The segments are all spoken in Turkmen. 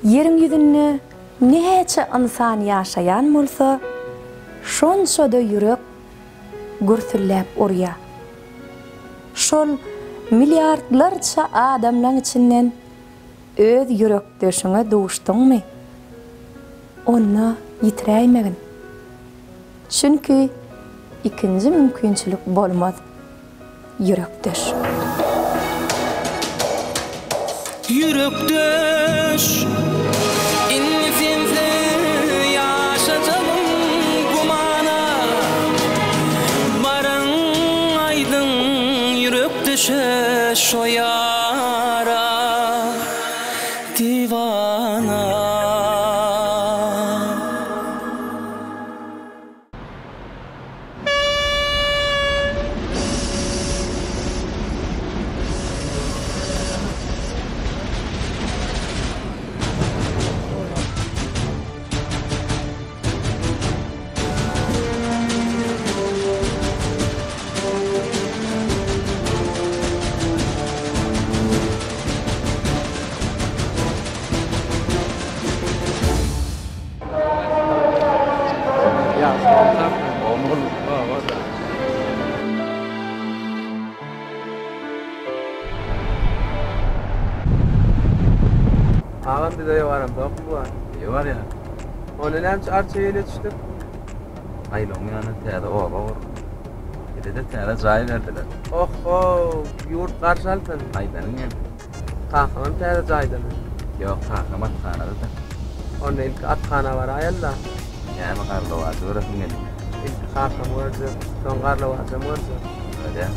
Ýeriň ýüzünde näçe ynsan ýaşaýan bolsa, şonça-da ýürek gürsülläp urýar. Şol milliardlarça adamlaň içinden öz ýürekdeşiňe duşduňmy? Onda ýitiräýmegin. Çünki ikinji mümkinçilik bolmaz. Ýürekdeş. Ýürekdeş, indi sensiz ýaşajagym gümana. Baryň aýdyň ýürekdeşe şo ýara diwana. Agam biz öýe baramzokmy bu wagt? Öýe barýar. Onda näme üçin arça ýele düşdük? Aýlawyň ýanynda täze oba guruldy. Bize-de täze jaý berdiler. Ohho, ýurt garşy alsyn. Aýdanyň gelsin. Kakamam täze jaýdamy? Ýok, kakam athanada-da. Onda ilki athana baraýaly-da. Näme garlawajy göresiň gelýär? Ilki kakamy görjek, soň garlawajam görjek. Bolýar.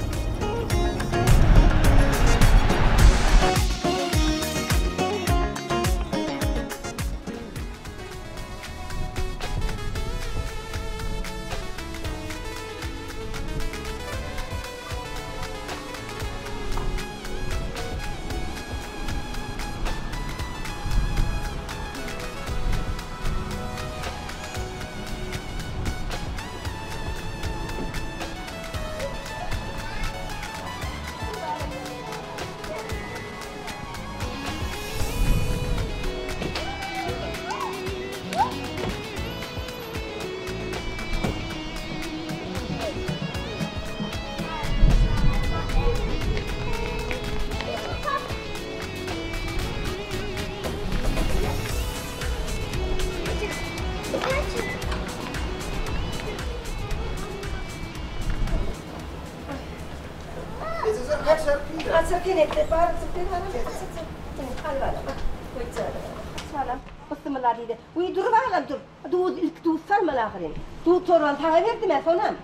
Wiý dur balam dur. Duz ilki duz salmaly ahyryn. Duz torbany saňa berdim-ä sonam.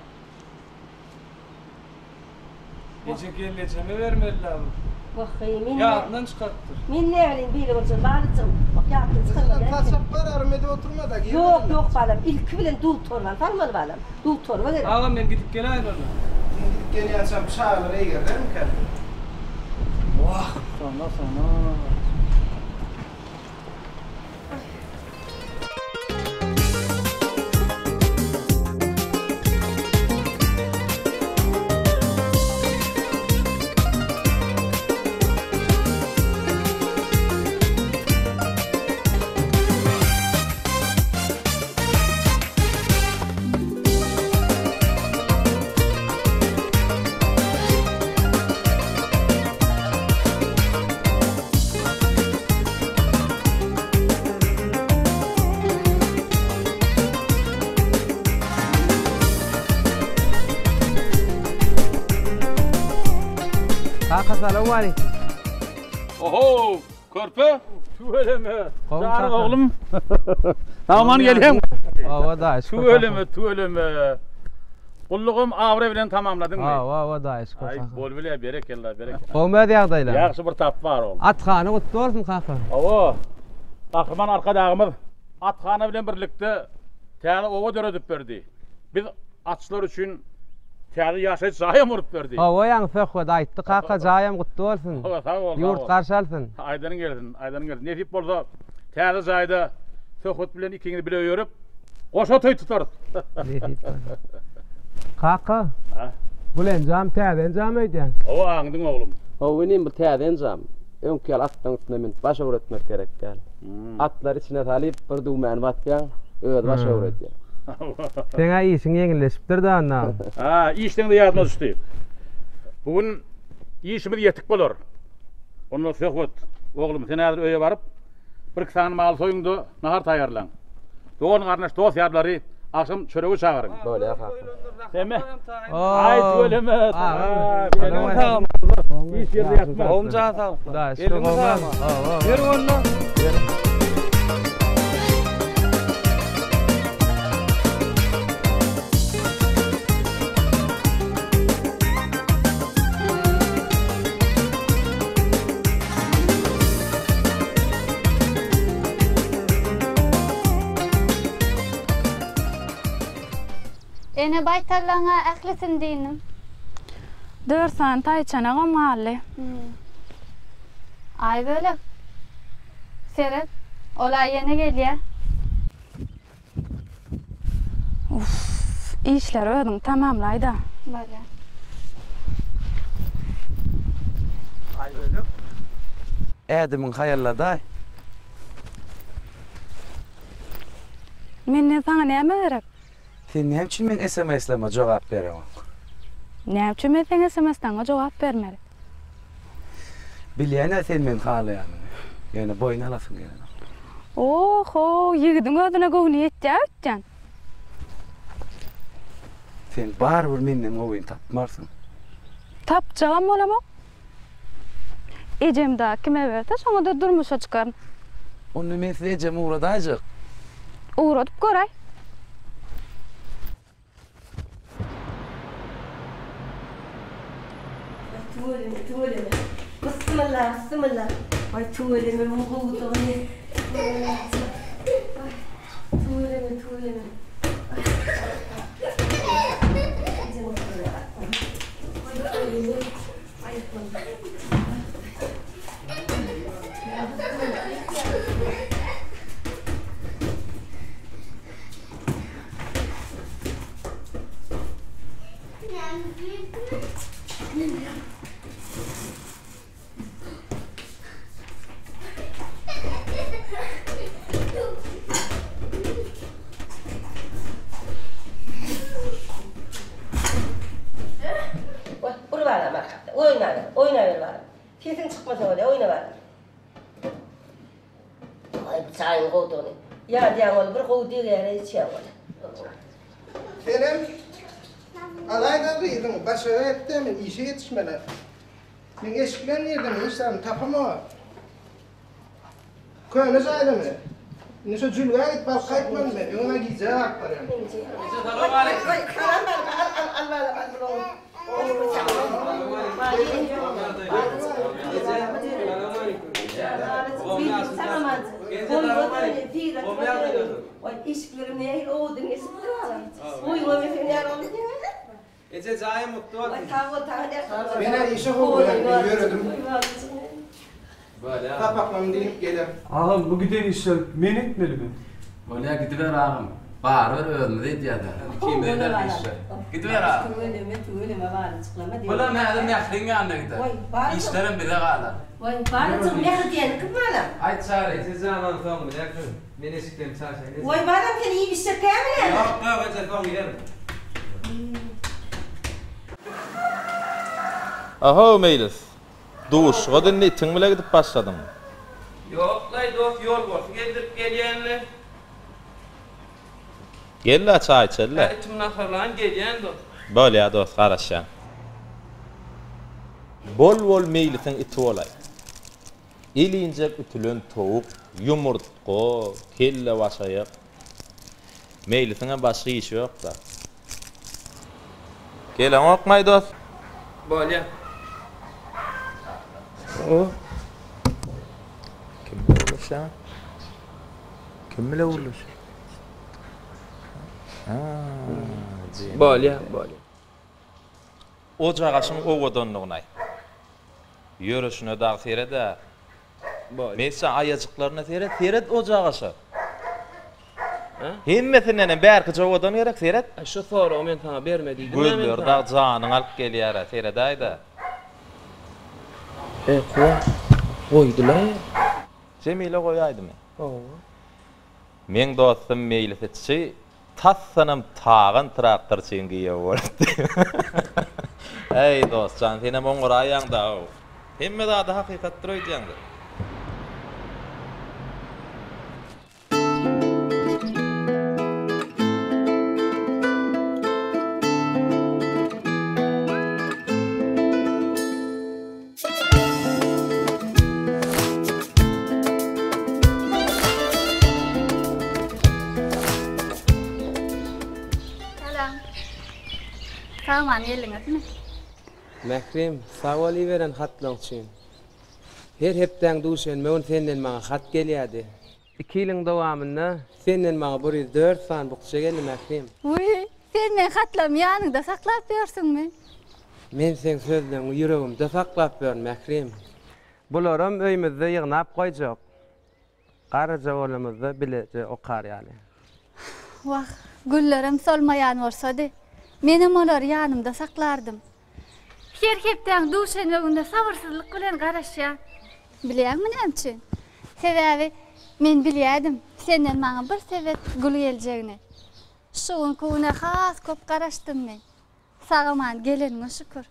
Eje gelnejeme bermeli-dä bu. Wah-eý, men Ýadyndan çykarypdyr. Men näbileýin beýle boljagyny balajygym. Wah, ýatdan çykarmaly däl eken. Saçak bar, arym edip oturma-da, gir Ýok, ýok balam, ilki bilen duz torbany salmaly balam. Duz torba gerek. Agam men gidip geläýin onda. Sen gidip gelýänçäň bu çagalar eýgerlermikä? Wah, sona, sona. Kaka salowmaleýkim. Oho, körpe. Tüweleme. Gowy Janyň kaka. oglum. Sag-aman gelýäňmi? Hawa daýy, şükür kaka. Tüweleme, tüweleme. Gullugam abraý bilen tamamladyňmy? Hawa, hawa daýy, şükür Aý, kaka. bol bile, berekella, berekella. Gowmy öz ýagdaýlaryň? Ýagşy bir tap bar oglum. Athana gutly bolsun kaka. Hawa, Gahryman Arkadagymyz athana bilen birlikde täze oba döredip berdi. Biz atçylar üçin täze ýaşaýyş jaýam gurup berdi. Hawa, ýaňy söhbet aýtdy kaka, jaýam gutly bolsun. Hawa, sag bol, sag Ýurt bol. garşy alsyn. Aýdanyň gelsin, aýdanyň gelsin. Nesip bolsa, täze jaýda Söhbet bilen ikiňizi bile öýerip, Goşa toý tutarys. Nesip bolsa. Kaka. Ha? Bul enjam täze enjam öýdýän. Hawa aňdyň oglum. Hawa inim bu täze enjam. Öňki ýaly atlaryň üstüne münüp baş öwretmek gerek däl. Atlary içine salyp bir düwmäni basýaň, özi baş öwredýär. Seň-ä işiň ýeňilleşipdir-dä onda. Ha, işleň-de ýadyma düşdi. Bu gün işimiz ýetik bolar. Onda Söhbet, oglum, sen häzir öýe baryp, birki sany mal soýuň-da, nahar taýýarlaň. Dogan-garyndaş, dost-ýarlary agşam çörege çagyryň. Bolýar kaka. Seme. Aý, tüweleme. Iş ýerde ýatma. Gowmy jan saglyklar? Eliňi saglyk. Ýör onda. Ene baýtallaň-a ählisini dynnym. Dört sany taýçanagam galdy. Aýbölek, seret, ol-a ýene gelýä. Uff, işleri özüň tamamlaý-da. Bolýa. Aýbölek. Ädimiňi haýalladaý. Menden saňa näme gerek? Sen näme üçin meň sms-lerime jogap bereňok? Näme üçin men seň sms-leriňe jogap bermeli? Bilýän-ä sen meni halaýanyňy. Ýöne boýun alasyň gelenok. O-ho, ýigidiň özüne göwni ýetýär öýtýän. Sen barybir menden gowyny tapmarsyň. Tapjagam bolamok. Ejem dagy kime berse, şoňa-da durmuşa çykaryn. Onda men sizi ejeme ugradaýjak. Ugradyp göräý. Waý tüweleme, tüweleme. Bysmylla, bysmylla. Waý tüweleme, muň gowudygyny. Waý tüweleme, tüweleme. Ur balam arkada. Oýnaber, oýnaber balam. Sesiň çykmasa bolýar, oýna balam. Aý bu çaýyň gowudygyny. Ýadýaň ol bir gowy degýär içýäň ol. Senem alaýda gyzyň başaga etde men işe ýetişmeli. Men eşikleň nirde men hiç zadyny tapamok. Köne jaýdamy? Indi şo jülgä gidip baryp gaýtmalymy men? Öňem-ä gijä galyp barýan. Eje salowmaleýkim. Salam balam al al al balam al buloňy. Eje jaýym mutly bolsun. Men-ä işe howlugýan, men ýöredim. Sapaklarymy diýip gelerin. Agam bu giden işleri men etmelimi? Bolýa gidiber agam. Barybir özümiz edýädä. Ikimiz ederis işleri. Gidiber agam. Tüweleme tüweleme balyjyklama diýip. Bulam häzir Mähriň ýanyna gider. Işlerem bize galar. Waý balyjyk Mähri diýeni kim balam? Aýt Çary. Eje jan onsoň bilersiň. Men eşiklerimi çarşaýyn eje. Waý balam sen iýip içjek dälmi näme? Ýok ýok eje soň iýerin. Ahow Meýlis. Duşuga-da indi itiň bile gidip başladyň. Ýok-laý dost, ýolbarsy gezdirip gelýän-le. Gel-le, çaý içeli-le. Hä, itimi naharlaýyn, gelýän dost. Bolýa dost, garaşýan. Bol-bol meýlisiň iti bolaý. Elinjek ütülen towuk, ýumurtga, kellebaşaýak. Meýlisiňem başga işi ýok-da. Geleňokmaý dos? Bolýa. O. Kim bile gürleşýäň? Kim bile gürleşýäň? Ha, Bolýa, bolýa. Ojagaşyň owadanlygynaý. Ýörüşine dagy sered-ä. Mesja aýajyklaryna seret, seret ojagaşa. Hemmesindenem bärkije owadan gerek, seret. Şu soragy men saňa berme diýdim. Gözleri dagy janyňy alyp gelýär-ä, seredäý-dä. Eý, Kuwat. Goýdy-la. Jemile goýaýdymy? Hawa. Meň dostum meýlisçi tasdanam Tagan traktorçyň giýewi bolupdy. Äý, dost jan, senem oňaraýaň-da-ow. Hemme zady hakykatdyr öýdýäň-dä. Salam. Sagman geldiňizmi? Mährim, sag bol iberen hatlaň üçin. Her hepdäň duşenbe güni senden maňa hat gelýärdi. Iki ýylyň dowamynda senden maňa 104 sany bukja geldi, Mährim. Wiý, sen meň hatlarymy ýanyňda saklap ýörsüňmi? Men seň sözleriňi ýüregimde saklap ýörün, Mährim. Bularam öýmüzde ýygnap goýjak. Garryja bolamyzda bileje okar ýaly. Wah, güllerem solmaýan bolsady, menem olary ýanymda saklardym. Her hepdäň duşenbe gününe sabyrsyzlyk bilen garaşýan. Bilýäňmi näme üçin? Sebäbi men bilýärdim, senden maňa bir sebet gül geljegini. Şu günki güne has köp garaşdym men. Sag-aman geleniňe şükür.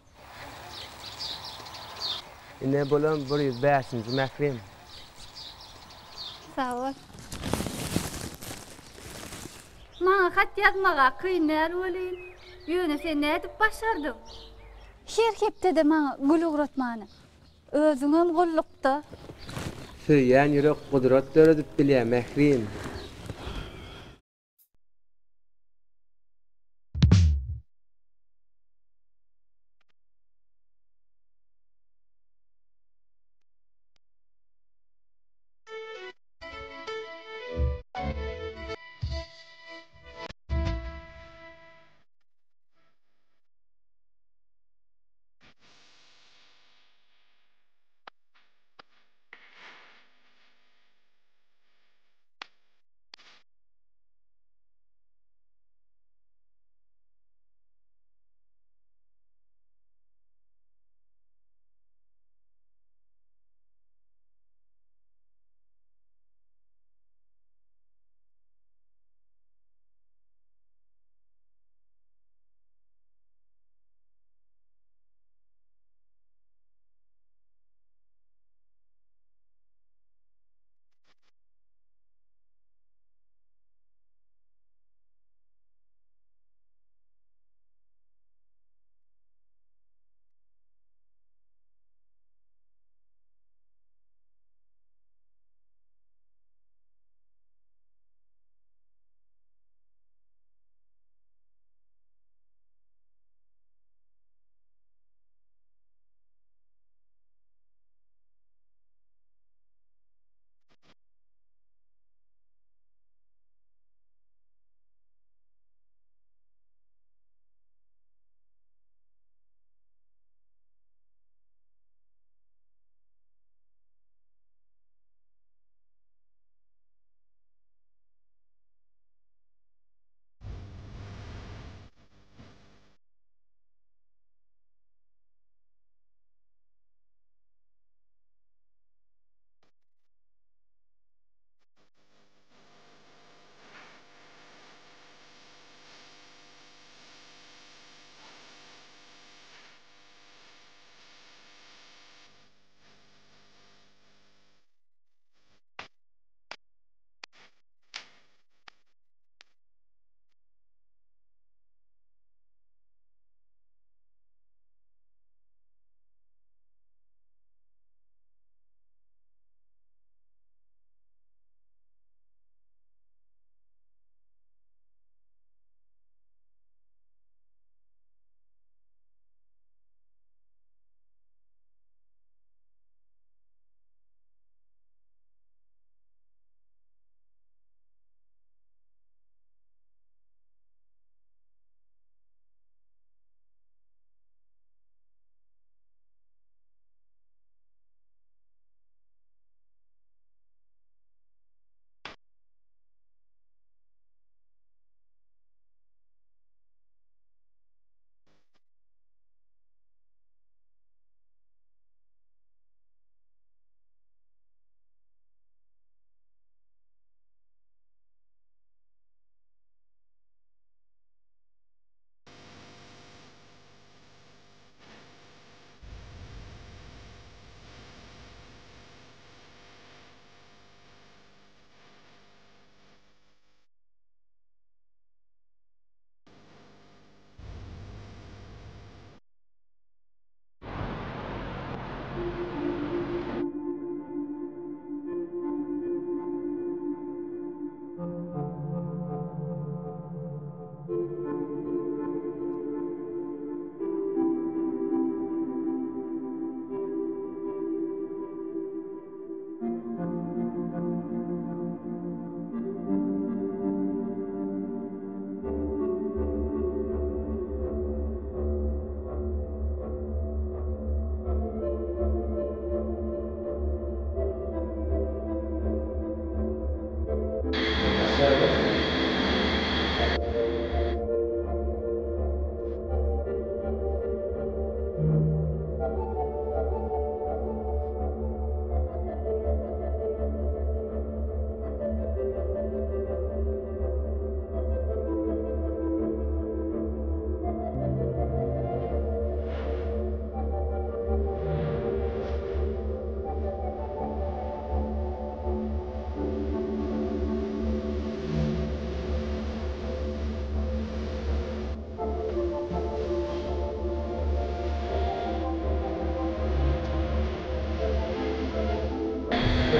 Ine bulam bir 105-nji mährim. Sag bol. Maňa hat ýazmaga kyn däl welin, ýöne sen nädip başardyň? Her hepdede maňa gül ugratmany. Özüňem gullukda. Söýýän ýürek gudrat döredip bilýär, Mährim.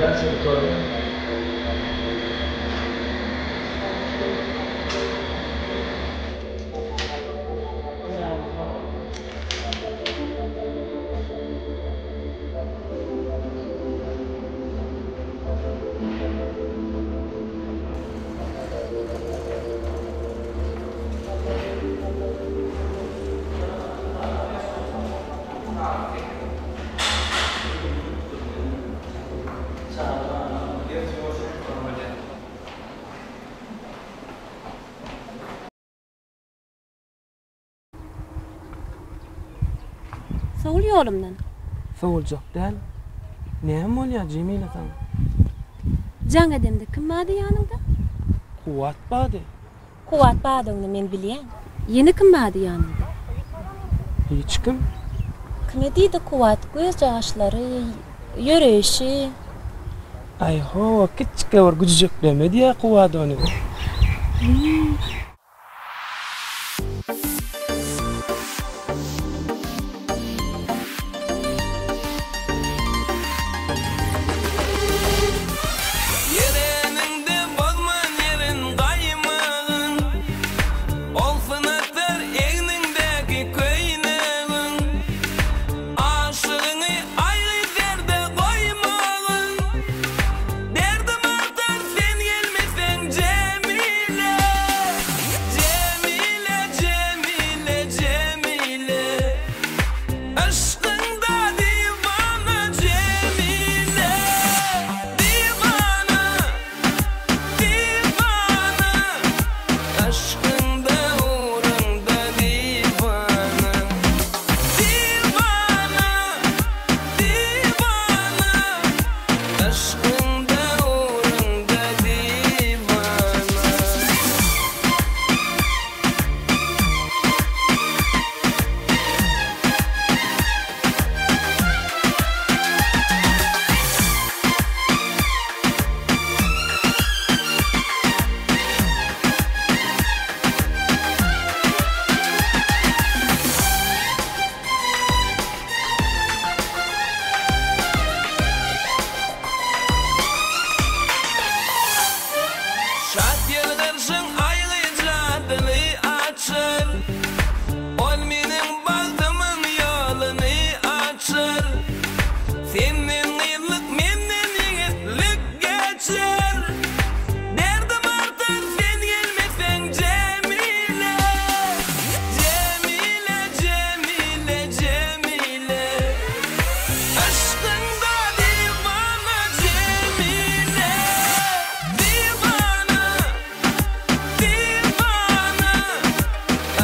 Gelýänçä gutardy. Sowul ýolumdan. Sowuljak däl. Näme bolýar Jemile saňa? Jaň edemde kim bardy ýanyňda? Kuwwat bardy. Kuwwat bardygyny men bilýän. Ýene kim bardy ýanyňda? Hiç kim. Kime diýdi Kuwwat gözjaşlary, ýöreýşi. Aý hawa kiçjikge bir güjüjekleme diýýär Kuwwat ony. Ýereniňde bozman ýerin gaýmagyn, Olsun atar egniňdäki köýnegiň. Aşygyňy aýry derde goýmagyn, Derdim artar sen gelmeseň Jemile. Jemile, Jemile, Jemile. Yşkyňda diwana Jemile. Diwana, diwana. Yşkyňda ugrunda diwana. Diwana, diwana. Yşkyňda ugrunda diwana. Şat ýylgyrşyň aýly jadyly açar, Ol meniň bagtymyň ýoluny açar. Senden gyzlyk, menden ýigitlik geçer, Derdim artar sen gelmeseň Jemile. Jemile, Jemile, Jemile. Yşkyňda diwana Jemile. Diwana, diwana.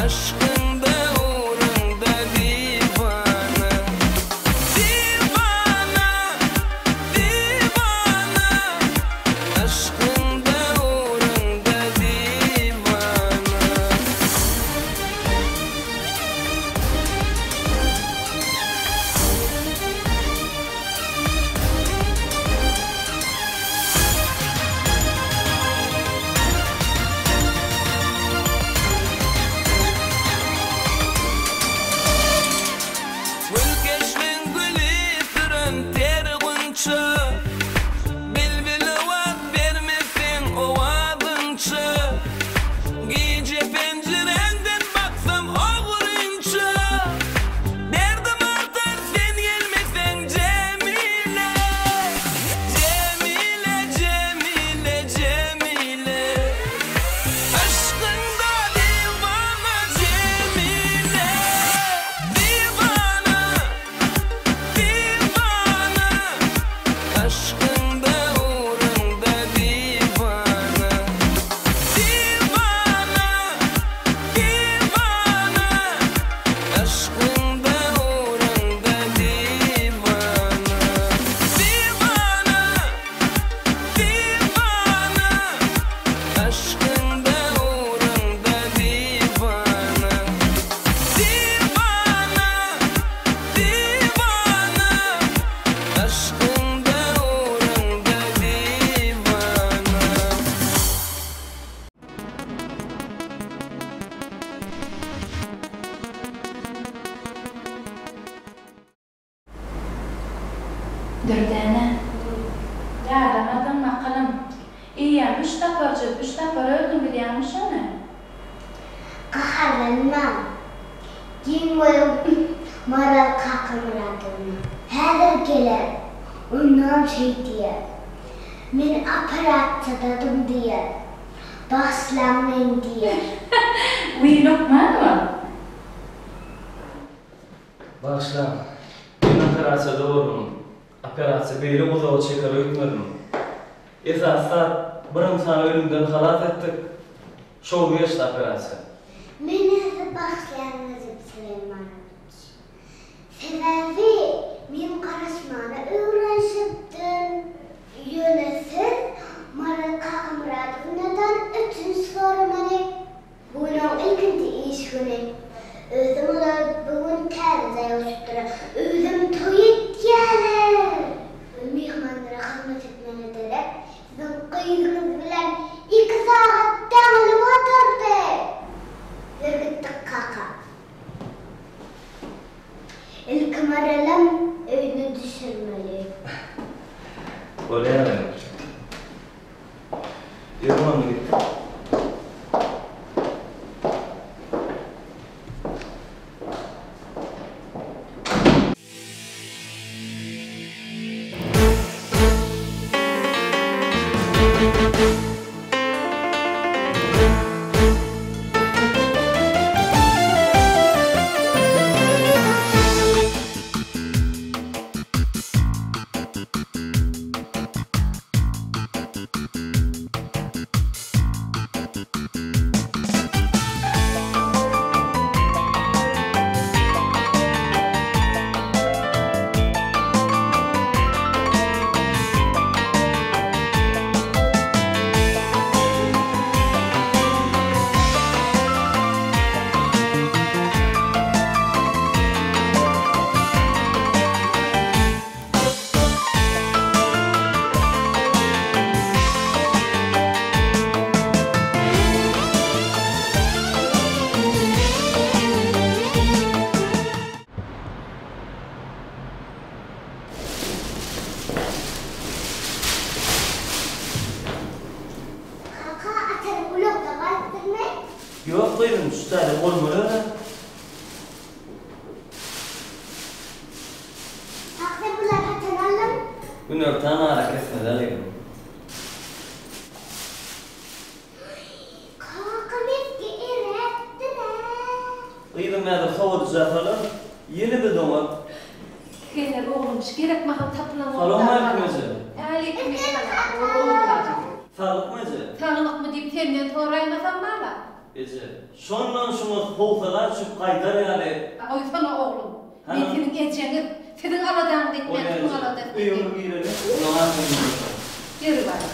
Yşkyňda ugrunda diwana. Diwana, diwana. Yşkyňda ugrunda diwana. Gül keşbiň güli süren ter gunça, Bilbil owaz bermeseň owazyňça, Gije penjiräňden baksam ogrynça, Derdim artar sen gelmeseň Jemile. Jemile, Jemile, Jemile. Yşkyňda diwana Jemile. Diwana, diwana. Yşkyňda ugrunda diwana. Diwana, diwana. Yşkyňda ugrunda diwana. Diwana, diwana. Yşkyňda ugrunda diwana. Diwana, diwana. Yşkyňda ugrunda diwana. Dürdäne. Eýýäm üç saparjyk, üç sapar öldüň bilýäňmi şony? Gaharlanmaň. Geň goýuň Maral Kakamyradowna. Häzir geler. Ondanam şeý diýer. Men operasiýadadym diýer. Bagyşlaň meni diýer. Wiý, lukmanmy? Bagyşlaň. Men operasiýada boldum. Operasiýa beýle uzaga çeker öýtmedim. Esasy zat, bir ynsany ölümden halas etdik. Şowly geçdi operasiýa. Meni siz bagyşlaýan Rejep Süleýmanowiç. Sebäbi men garaşmana öwrenişipdim. Ýöne siz Maral Kakamyradownadan ötünç soramaly. Bu gün oň ilkinji iş güni. Özem olar bu gün täze jaýa göçüpdirler. Özem toý etýäler. Myhmanlara hyzmat etmäne derek siziň gyzyňyz bilen iki sagat daňylyp oturdy. Ýör gitdik kaka. Ilki Maralam öýüne düşürmeli. Bolýar indi. Ýör onda gitdik. Kaka, atary ulagda galypdyrmy? Ýok gyzym, şu taýda bolmaly özä. Kaka sen bulary haçan aldyň? Günortan arakesmede gyzym. Kaka mesge eräpdir-ä. Gyzym häzir sowadyja salar, ýene-de doňar. Isgender oglum şu gerek mahal tapylan Salowmalikim eje. Aleýkim essalam. Saglykmy eje? Saglykmy diýip senden soraýmasam bala. Eje, şondan şuňa howsala düşüp gaýdar ýaly. Goýsana oglum. Men seniň ejeňiz. Siziň aladaňyzy etmän kimiň aladasyny edeyim. Öýe bir gireli. Ýeri balam.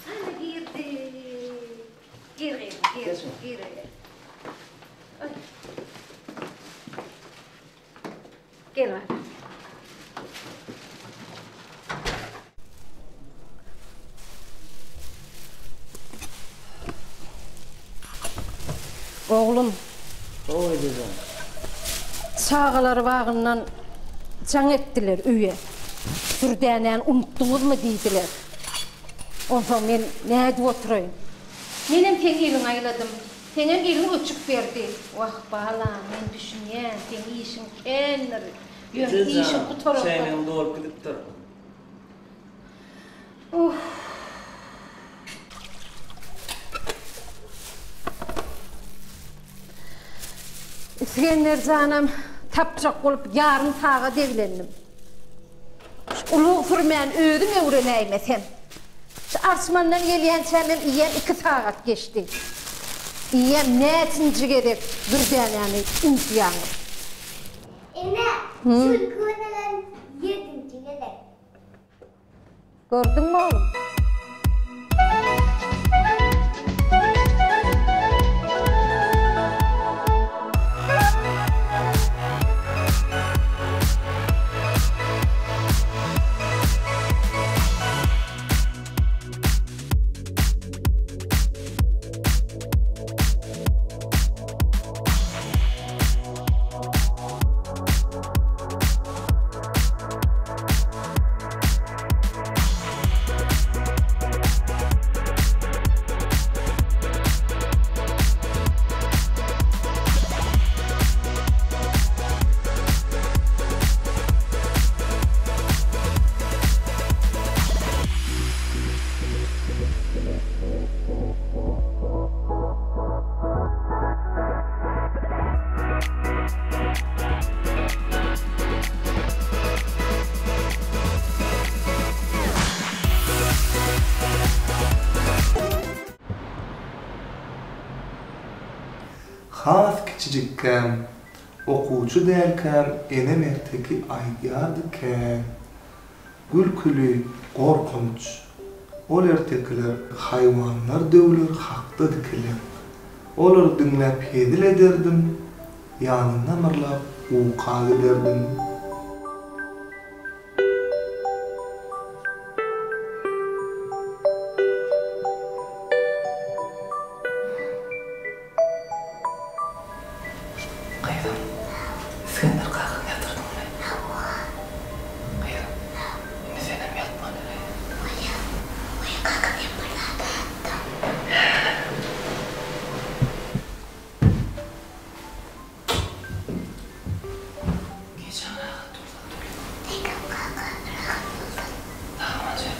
Hany girdi. Gir gyzym, gir, gir öýe. Oý. Gel balam. Oglum. Hawa ejejan. Çagalar bagyndan jaň etdiler öýe. Dürdänäni unutdyňyzmy diýdiler. Onsoň men nädip oturaýyn? Menem seň eliňi aýladym. Seňem eliň öçük berdi. Wah, balam, men düşünýän, seň işiň kändir. Ýöne Eje işiň jan, gutaransoň. çäýnegiň dolup gidipdir. Uff. Isgender janam tapjak bolup ýarym sagat eglendim. Şu ulag sürmän özüm öwrenäýmesem. Şu Arçmandan gelýänçämem iýýän iki sagat geçdi. Iýýän näçinji gezek Dürdänäni unutýaňyz. Ene, şu günki günem ýedinji gezek. Gördüňmi oglum? Has kiçijikkäm, okuwçy dälkäm enem erteki aýdýardy kän. Gülküli, gorkunç. Ol ertekiler haýwanlar döwler hakda dikiler. Olary diňläp hezil ederdim, ýanynda myrlap uka giderdim. Gyzym, Isgender kakaňy ýatyrdyňmy? Hawa. Gyzym, indi senem ýatmaly. Bolýa. Goý, kaka men bir zat aýtdym. Gijäň rahat bolsun, Dürli. Seňkem kaka, rahat bolsun. Sag bol, Bolýa.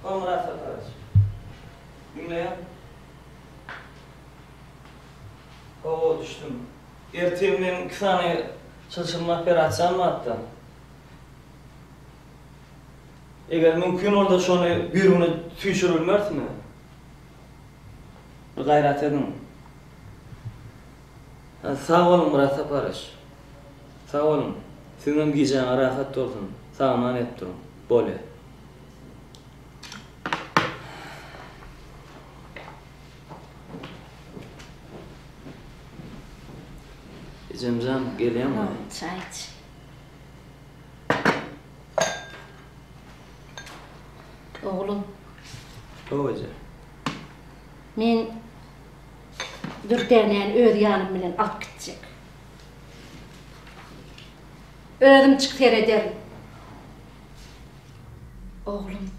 Hol Myrat Saparowiç. Diňleýän. Hawa, düşdüm. Ertir meň iki sany çylşyrymly operasiýam bardy. Eger mümkin bolsa şony bir güne süýşürilmerismi? Bir gaýrat ediň. Sag boluň Myrat Saparowiç. Sag boluň. Siziňem gijäňiz rahat bolsun. Sag-aman ýatyp duruň. Bolýa. Ejemjan, gelýäňmi? Hawa, çaý iç. Oglum. Hawa, eje. Men Dürdänäni öz ýanym bilen alyp gitjek. Özümçik serederin. Oglum,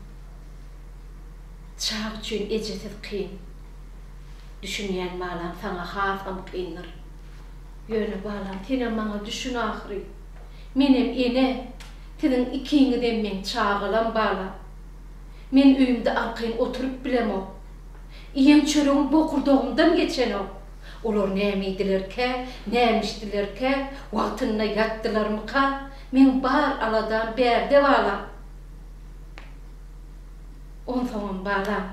çaga üçin ejesiz kyn. Düşünýän balam, saňa hasam kyndyr. Ýöne balam, senem maňa düşün ahyry. Menem ene, siziň ikiňizem meň çagalam balam. Men öýümde arkaýyn oturyp bilemok. Iýen çöregim bokurdagymdan geçenok. Olar näme iýdilerkä, näme içdilerkä, wagtynda ýatdylarmyka? Meň bar aladam bärde balam. Onsoňam balam,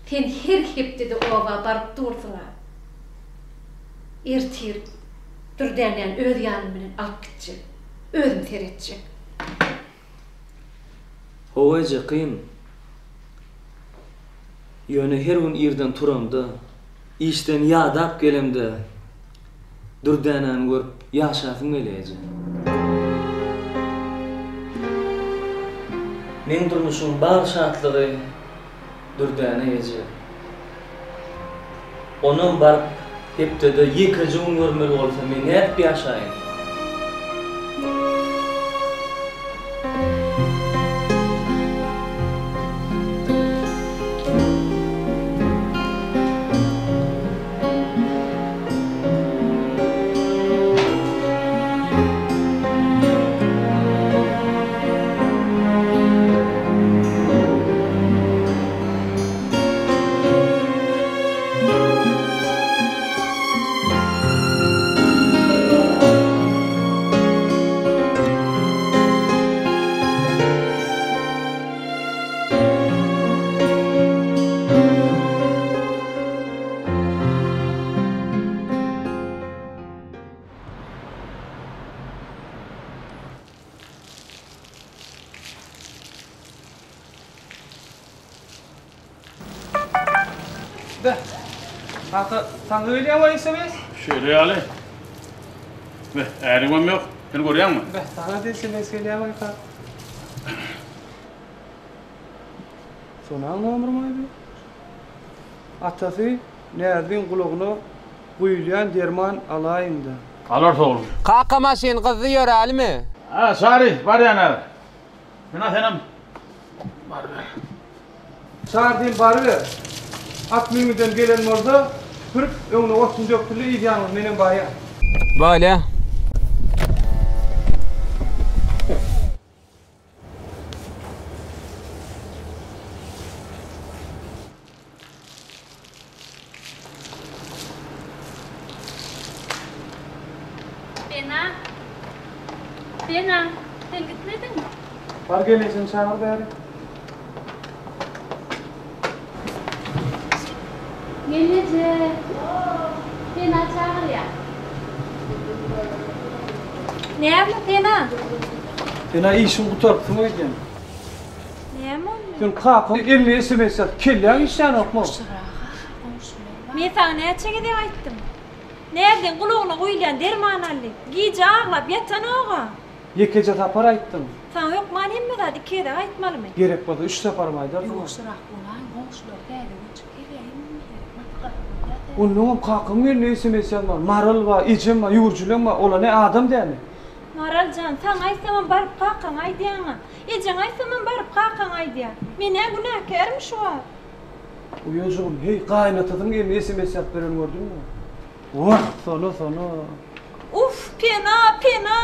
sen her hepdede oba baryp dursuň-a. Ertir Dürdänäni öz ýanym bilen alyp gitjek. Özüm seretjek. Hawa eje, kyn. Ýöne her gün irden turamda, işden ýadap gelemde Dürdänäni görüp ýaşasym gelýär eje. Meň durmuşymyň bar şatlygy Dürdäne eje. Onam baryp hepdede ýekeje gün görmeli bolsa men nädip ýaşaýyn? Be. Kaka, saňa gelýär we SMS? Şeýle ýaly. Be, ädigimem ýok. Sen görýäňmi? Be, saňa da SMS gelýär we kaka. Sonaň nomerymy bi? Atasy Näzliň gulagyna guýulýan derman alaýyň-da. Alarys oglum. Kaka maşyn gyzdy ýörälimi? Hä, Çary, barýan häzir. Ynha senem baryber. Çary sen baryber. At müngüden gelen bolsa, süpürip, öňüne otun dökdüle yz ýanyňyz menem barýan. Bolýa. Bena! Bena! Sen gitmediňmi? Bar gelnejeni çagyr bäri. Gelneje! Pena çagyrýar. Näme Pena? Pena işiňi gutarypsyň öýdýän. Näme boldy? Sen kakaň eline sms ýaz, kelläň işlänokmy? Men saňa näçe gezek aýtdym. Näzliň gulagyna guýulýan derman al diýip. Gije aglap ýatanoga. Ýekeje sapar aýtdym. Saňa hökman hemme zady iki gezek aýtmalymy? Gerek bolsa üç saparam aýdarsyň. Ýuwaşrak bolaý, goňşular täze göçüp gelýär, hemmeleri masgara bolýar täze. Onnoňam kakaň eline sms ýazmaly. Maral bar, ejem bar, ýüwürjileň bar, olar ne adam dälmi? Maral jan, saňa aýtsamam baryp kakaňa aýdýaňa. Ejeňe aýtsamam baryp kakaňa aýdýar. Men-ä günäkärmi şu wagt? Uýajygym, heý, gaýynatasynyň eline sms ýazyp bereni gördüňmi? Wah, sona, sona. Uff, pena, pena!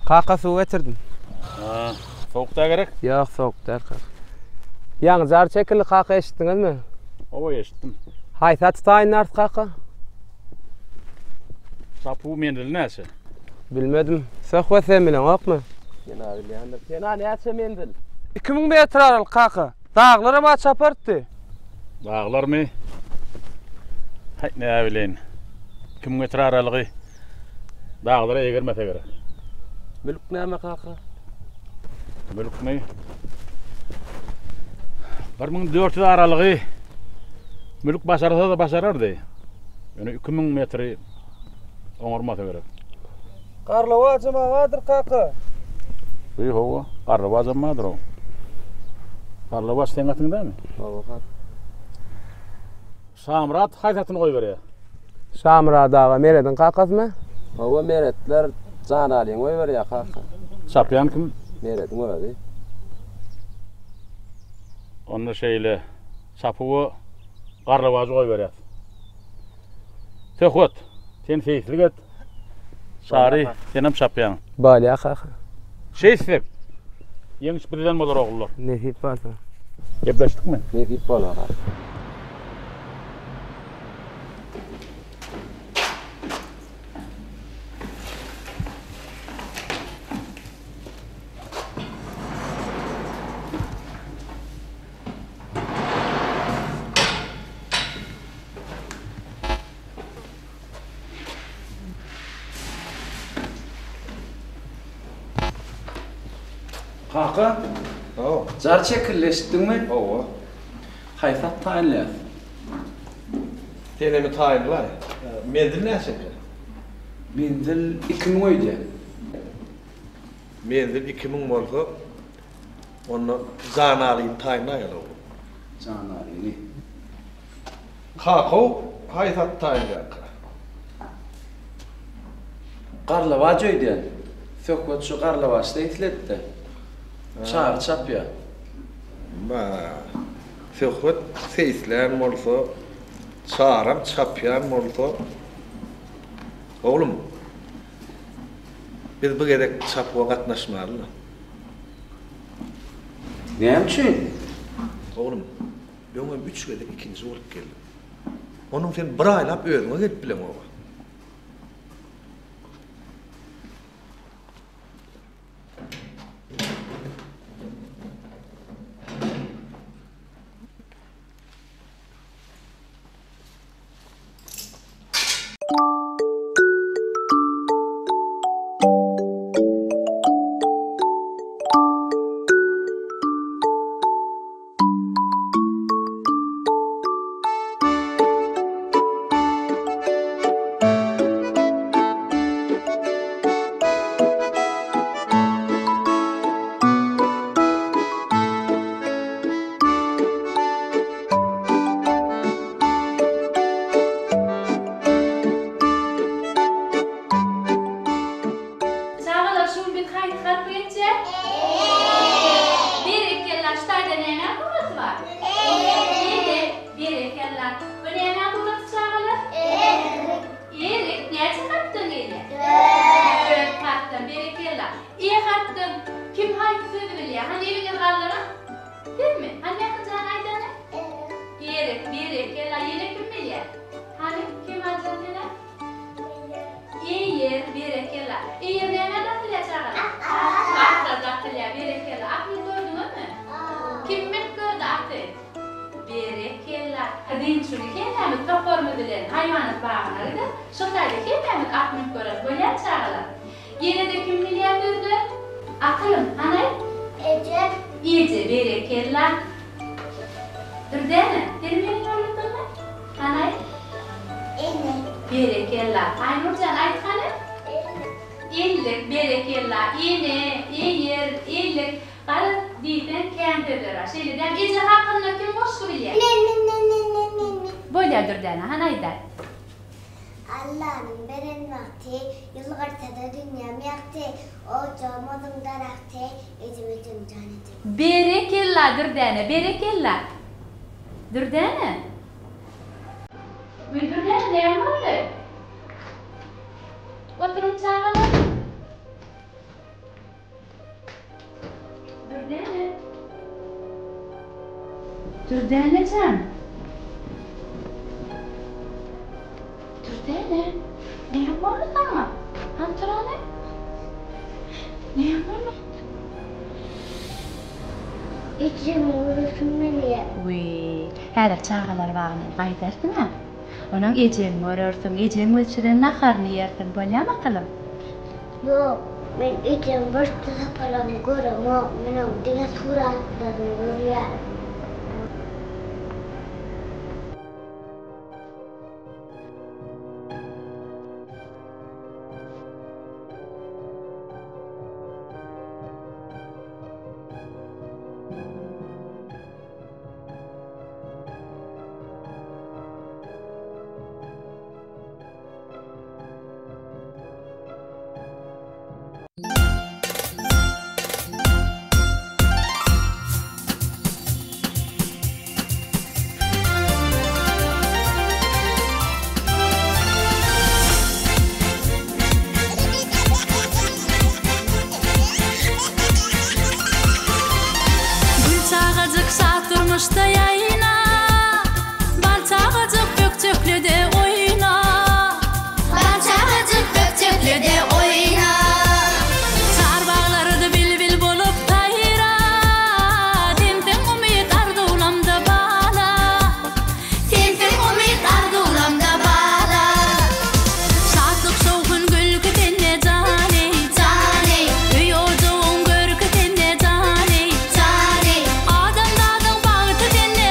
Kaka suw getirdim. Ha, sowuk däl gerek? Ýok, sowuk däl kaka. Ýaňy jar çekildi kaka eşitdiňizmi? Hawa eşitdim. Haýsy aty taýynlarys kaka? Çapuw menzili näçe? Bilmedim. Söhbet sen bileňokmy? Sena bilýändir. Sena näçe menzil? 2000 metr aralyk kaka. Daglaram a çapartdy. Daglarmy? Häý, näbileýin. 2000 metr aralygy daglara egermese gerek. Mülk näme kaka? Mülkmi? 1400 aralygy mülk başarsa-da başarardy. Ýöne 2000 metri oňarmasa gerek. Garlawajam bardyr kaka. Eý hawa, garlawajam bardyr o. Garlawaç seň atyň dälmi? Hawa kaka. Şamyrat haýsy atyny goýberýär? Şamyrat aga Merediň kakasymy? Hawa Meretler Janalyny goýberýär kaka. Çapýan kim? Merediň özi. Onda şeýle, çapuwa garlawajy goýberýäs. Söhbet, sen seýislik et. Çary, senem çapýaň. Bolýa kaka. Şeýtsek, ýeňiş bizden bolar ogullar. Nesip bolsa. Gepleşdikmi? Nesip bolar kaka. Kaka, Hawa. jar çekildi eşitdiňmi? Hawa. Haýsy at taýynlaýas? Senemi taýynlaý. Menzil näçe eken? Menzil 2000 öýdýän. Menzil 2000 bolsa, onda Janalyny taýynlaýaly oglum. Janalyny. Kakow haýsy at taýynlaýarka? Garlawaç öýdýän. Söhbet şu garlawaçda isletdi. Çary çapýar. Ba, Söhbet seýislän bolsa, Çaram çapýan bolsa, oglum, biz bu gezek çapuwa gatnaşmaly-la. Näme üçin? Oglum, öňem üç gezek ikinji bolup geldiň. Onuň sen bir aýlap özüňe gelip bileňok-a. Eýer nämä dakylýar çagalar? Ata dakylýar. Berekella. At münüp gördüňizmi? Kim münüp gördi aty? Berekella. Dynç güni hemmämiz toparymyz bilen haýwanat bagyna gidip, şol taýda hemmämiz at münüp göreris. Bolýarmy çagalar? Ýene-de kim bilýär sözler? Akylym, hany aýt? Eje. Eje, berekella. Dürdäne, sen meniň ýoldaşyňmy? Hany aýt? Ene. Berekella. Aýnur jan, aýt hany? Ellik. Ellik, berekella. Ene, eýer, ellik. Garaz, diýseň kän sözler bar. Şeýle dämi? Eje hakynda kim goşgy bilýär? Men, men, men, men, men, men, men. Bolýar Dürdäne, hany aýdaý. Allanyň beren wagty, Ýylgyrsa-da dünýäm ýagty, Ojagymyzyň daragty, Ejem, ejem, jan ejem. Berekella Dürdäne, berekella! Dürdäne? Wiý, Dürdäne, näme boldy? Oturyň çagalar. Dürdäne. Dürdäne jan. Dürdäne. Näme boldy saňa? Hany tur hany. Näme boldy? Ejemi göresim gelýär. Wiý, häzir çagalar bagyndan gaýdarsyň-a. Onuň ejeňi görersiň, ejeň bişiren naharyny iýersiň, bolýamy akylym? Ýok, men ejemi bir saparam göremok, men oň diňe suratlaryny görýän. Gül çagajyk şat durmuşda ýaýna, Bal çagajyk bökjekle-de oýna. Bal çagajyk bökjekle-de oýna. Çar baglarda bilbil bolup saýra, Sensiň umyt arzuwlamda bala. Sensiň umyt arzuwlamda bala. Şatlyk şowhun gülki sende jan eý. Jan eý. Öý ojagyň görki sende jan eý. Jan eý. Adamzadyň bagty sende.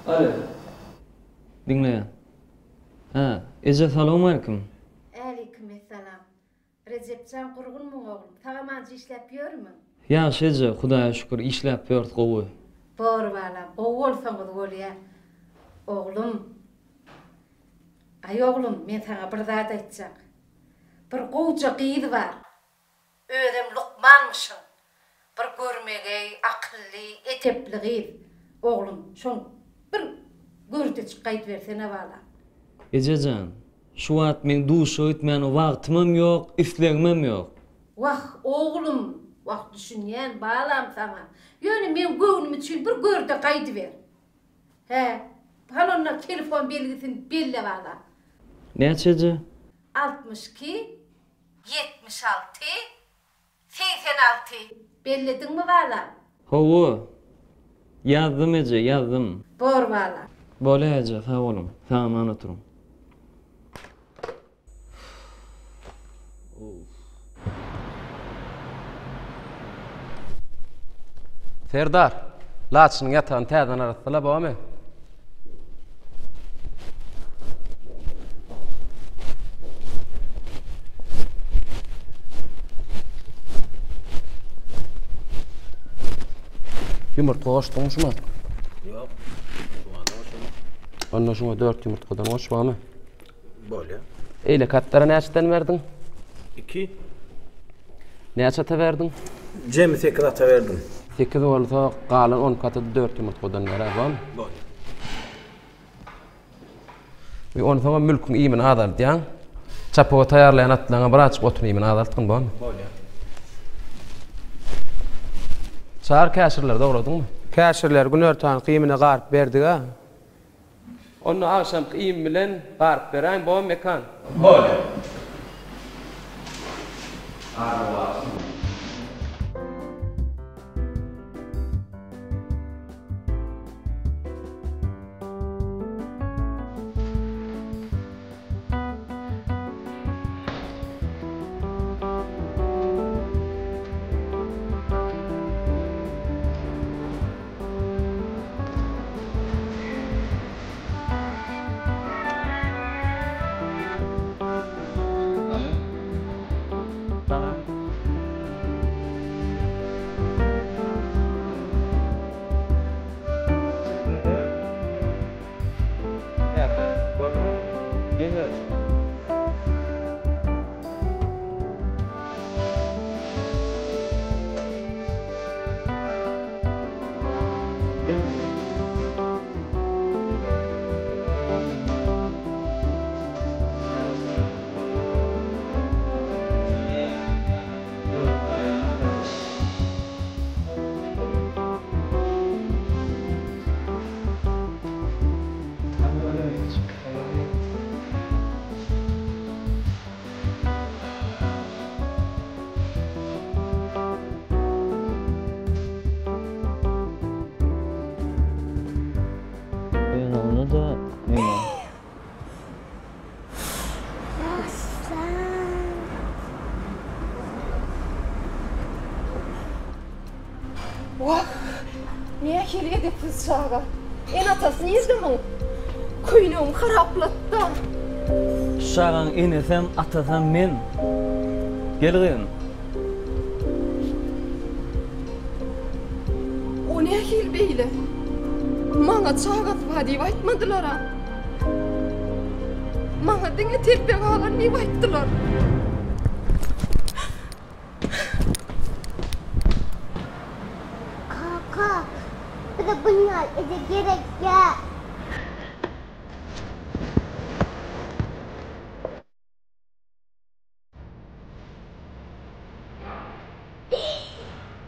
Alo. Diňleýän. Hä, eje salowmalikim. Äleýkimessalam. Rejepjan gurgunmyň oglum, sag-amanca işläp ýörmüň? Ýagşy eje, Hudaýa şükür, işläp ýörüs gowy. Bor balam, gowy bolsaňyz bolýa. Oglum. Aý oglum, men saňa bir zat aýtjak. Bir gowja gyz bar. Özem lukmanmyşyn. Bir görmegeý, akylly, edepli gyz. Oglum, şoň bir gördeçik gaýdybersene balam. Eje jan, şu wagt meň duşa gitmäne wagtymam ýok, islegimem ýok. Wah, oglum, wah, düşünýän, balam saňa. Ýöne meň göwnüm üçin bir gör-de gaýdyber. Hä, hany onda telefon belgisini belle balam. Näçe eje? 62, 76, 86. Bellediňmi balam? Hawa. Ýazdym eje, ýazdym. Bor balam. Bolýa eje, sag boluň. Sag-aman oturyň. Serdar, Laçynyň ýatagyny täzeden arassala, bormy? Ýumurtga goşduňmy şuňa? Ýok. Şuňa goşamok. Onda şuňa 4 ýumurtgadan goş, bormy? Bolýar. Eýleki atlara näçeden berdiň? 2. Näçe ata berdiň? Jemi 8 ata berdim. 8 bolsa, galan 12 ata-da 4 ýumurtgadan beräý, bormy? Bolýar. We onsoňam mülküň iýmini azaldýaň. Çapaga taýýarlaýan atlaryňa birazjyk otun iýmini azaltgyn, bormy? Bolýar. Çary käşirleri dogradyňmy? Käşirleri günortanky iýmine garyp berdig-ä. Onda agşamky iým bilen garyp beräýiň, bormy, Mekan? Bolýar. Wah, nähili edepsiz çaga. Ene-atasy nirde muň? Köýnegimi haraplatdy-a. Şu çagaň enesem, atasam men. Gel gyzym. O nähili beýle? Maňa çagasy bar diýip aýtmadylar-a. Maňa diňe telpek alan diýip aýtdylar. Kaka, bize bunýal eje gerek däl.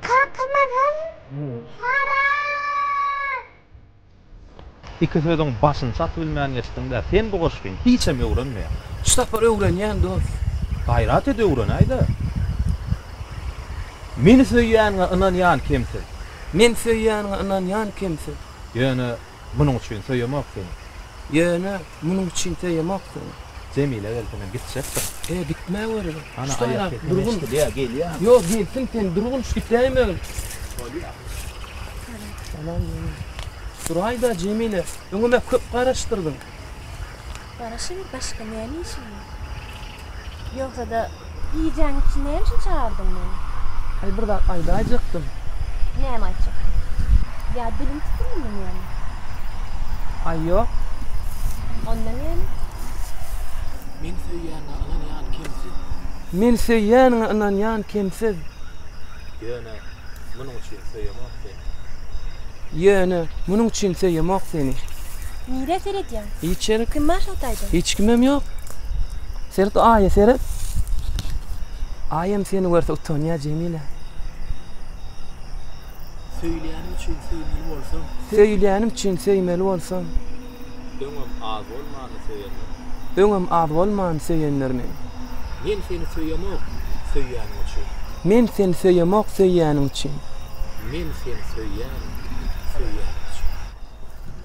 Kaka maňa salam. Iki sözüň başyny çatybilmän geçdiň-dä. Sen bu goşgyny hiçem öwrenmeýäň. Şu sapar öwrenýän dos. Gaýrat et öwrenäý-dä. Meni söýýäniňe ynanýan kemsiz. Meni söýýäniňe ynanýan kemsiz. Ýöne munuň üçin söýemok seni. Ýöne munuň üçin söýemok seni. Jemile gelse men gitjekdir. E, gitmäweri. Ana aýak sesem eşidilýär, gelýär. Ýok, gelsin sen, durgun, şu gitläýmegin. Bolýar. Salam. Duraý-da, Jemile, öňem-ä köp garaşdyrdyň. Garaşyber, başga näme işiň bar? Ýogsa-da, gijäň içi näme üçin çagyrdyň meni? Haý, bir zat aýdaýjakdym. Näme aýtjakdyň? Ýa dilim tutuldymy näme? Aý, ýok. Onda näme? Men söýýäniňe ynanýan kemsiz. Men söýýäniňe ynanýan kemsiz. Ýöne munuň üçin söýemok seni. Ýöne munuň üçin söýemok seni. Nirä seredýäň? Hiç ýere. Kim bar şo taýda? Hiç kimem ýok. Seret o Aýa seret. Aýam seni görse utanýar Jemile. Söýülýänim üçin söýmeli bolsam. Söýülýänim üçin söýmeli bolsam. Öňem az bolmandy söýenler. Öňem az bolmandy söýenler meni. Men seni söýemok söýýäniň üçin. Men seni söýemok söýýäniň üçin. Men seni söýýän söýýäniň üçin.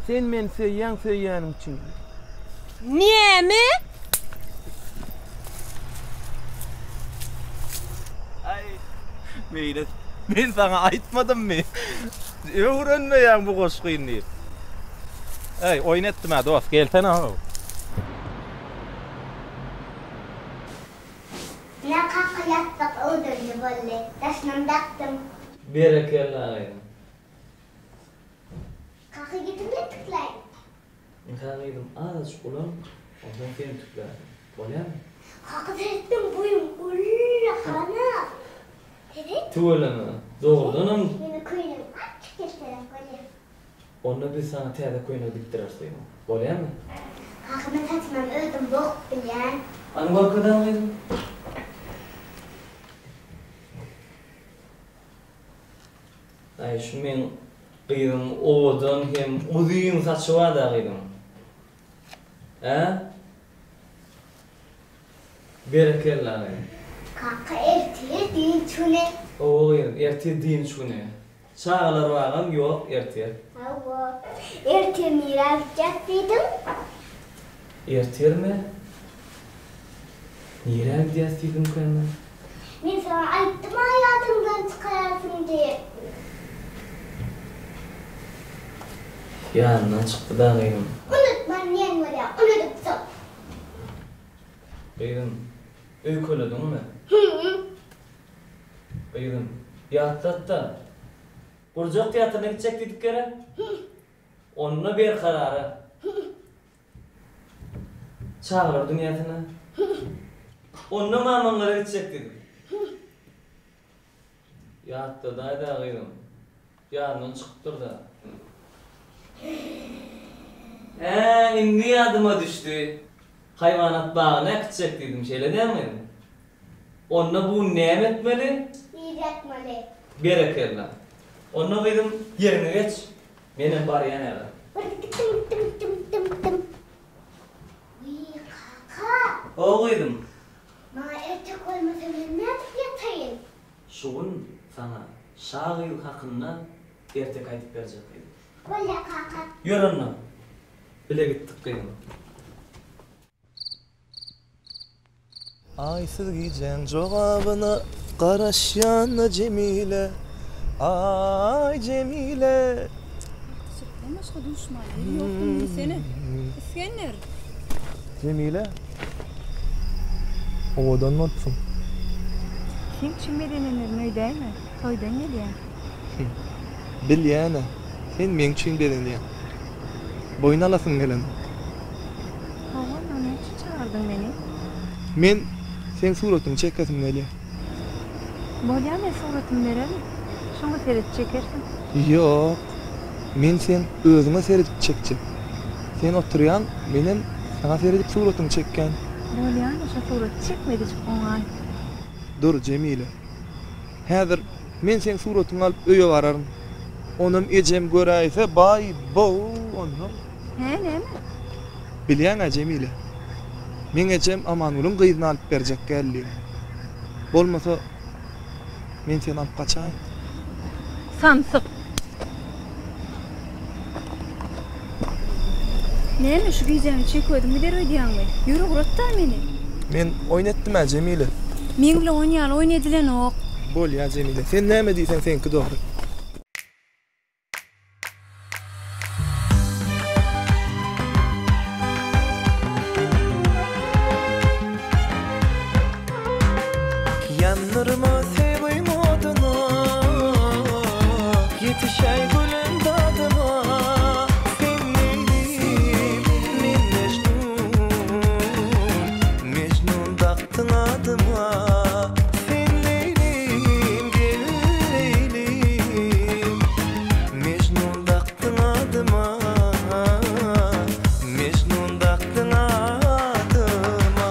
Sen meni söýýäň söýýäniň üçin. Näme? Aý, Meýlis, men saňa aýtmadymmy? Öwrenmeýäň bu goşgyny diýip. Äý, oýun etdim-ä, dost, gelsene-how. Ine kaka ýassyk öwdürli boldy. Daşynam dakdym. Berekella gyzym. Kaka gidip ýetdikläý. Ynha gyzym azajyk ulan, onsoň sen tüklärsiň. Bolýamy? Kaka seretdim boýum ullakan-a. Seret. Tüweleme. Dogrudanam. Meniň köýnegim azajyk ýelperäk bolýar. Onda biz saňa täze köýnek dikdireris gyzym. Bolýamy? Kaka men saçymam özüm bogup bilýän. Hany görkezäň gyzym. Aý şu meň gyzyň owadan hem uzyn saçy barda gyzyň. Ä? Berekella gyzym. Kaka ertir dynç güni. Hawa gyzym ertir dynç güni. Çagalar bagam ýok ertir. Hawa. Ertir nirä gitjek diýdiň? Ertirmi? Nirä gidýäs diýdimkä men? Men saňa aýtdym-a ýadyňdan çykararsyň diýip. Ýadymdan çykdy-da gyzym. Unutman diýen bolýa, unudypsyň. Gyzym, öýkelediňmi? Hü-ü. Gyzym, ýatlat-da. Gurjak teatryna gitjek diýdik gerek? Hü. Onda Berkarara. Hü. Çagalar dünýäsine. Onda mamaňlara gitjek diýdim. Ýatladaý-da gyzym. Ýadymdan çykypdyr-da. Hä, indi ýadyma düşdi. Haýwanat bagyna äkitjek diýdim, şeýle dälmi gyzym? Onda bu gün näme etmeli? Ir ýatmaly. Berekella. Onda gyzym, ýeriňe geç. Menem barýan häzir. Bir gitdim, gitdim, gitdim, gitdim, gitdim. Wiý, kaka! Ho, gyzym. Maňa ertek bolmasa men nädip ýataýyn? Şu gün saňa şa gyz hakynda erteki aýdyp berjek gyzym. Bolýa, kaka. Ýör onda. Bile gitdik gyzym. Aýsyz gijäň jogabyna garaşýan-a Jemile, aý Jemile. Artyjykdan başga duşman ýeri ýokdugyny bilsene, Isgender! Jemile, owadan bolupsyň. Seň üçin bezenendirin öýdäýme, toýdan gelýän. Bilýän-ä, sen meň üçin bezenýäň. Boýun alasyň gelenok. Hawa, näme üçin çagyrdyň meni? Men seň suratyňy çekesim gelýär. Bolýa, men suratymy bererin. Şoňa seredip çekersiň. Ýok. Men seň özüňe seredip çekjek. Sen oturýaň, menem saňa seredip suratyňy çekýän. Bolýa, şo suraty çekmedijik oňaý. Dur, Jemile. Häzir men seň suratyňy alyp öýe bararyn. Onam ejem göräýse, baý-bow, onsoň. Hä, näme? Bilýäň-ä, Jemile, meň ejem Amangülüň gyzyny alyp berjek däl diýýär. Bolmasa, men seni alyp gaçaýyn. Samsyk! Näme, şu gijäni çek özüň gider öýdýäňmi? Ýör, ugrat-da meni. Men oýun etdim-ä, Jemile. Meň bilen oýun ýaly oýun edilenok. Bolýa, Jemile. Sen näme diýseň, seňki dogry. adyma Mejnun dakdyň adyma.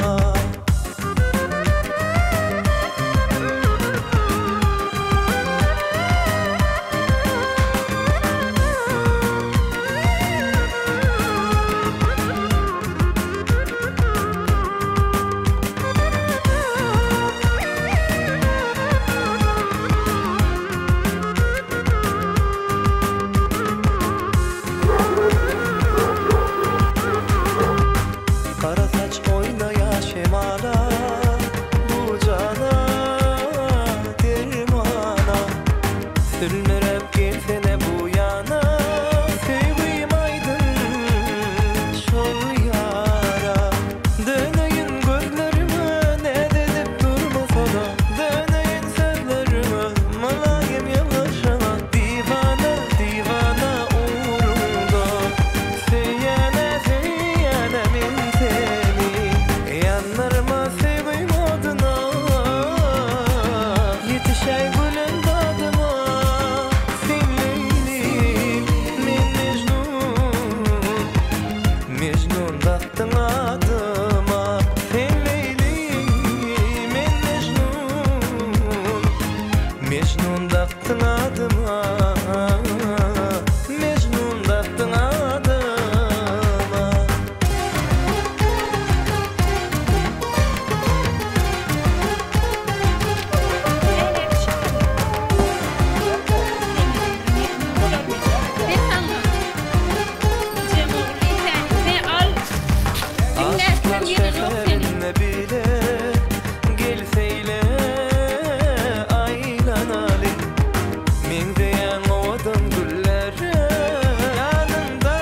Gara saç oýnaýar şemala, Bu jana dermana. Sülmüräp gelsene bu ýana, Söýgim aýdyň şol ýara. Döneýin gözleriňe näz edip durmasana, Döneýin sözleriňe mylaýym ýylgyrşyňa. Diwana, diwana ugruňda, Söýýän-ä, söýýän-ä men seni. Ýandyrma söýgim oduna, Ýetişäý gülen dadyma. Sen Leýli, men Mejnun. Mejnun dakdyň adyma. Sen Leýli, men Mejnun. Mejnun dakdyň adyma. Mejnun dakdyň adyma. Aşyklar şäherinde bile Gel seýle aýlanaly Meňzeýäň owadan güllere Ýanyňda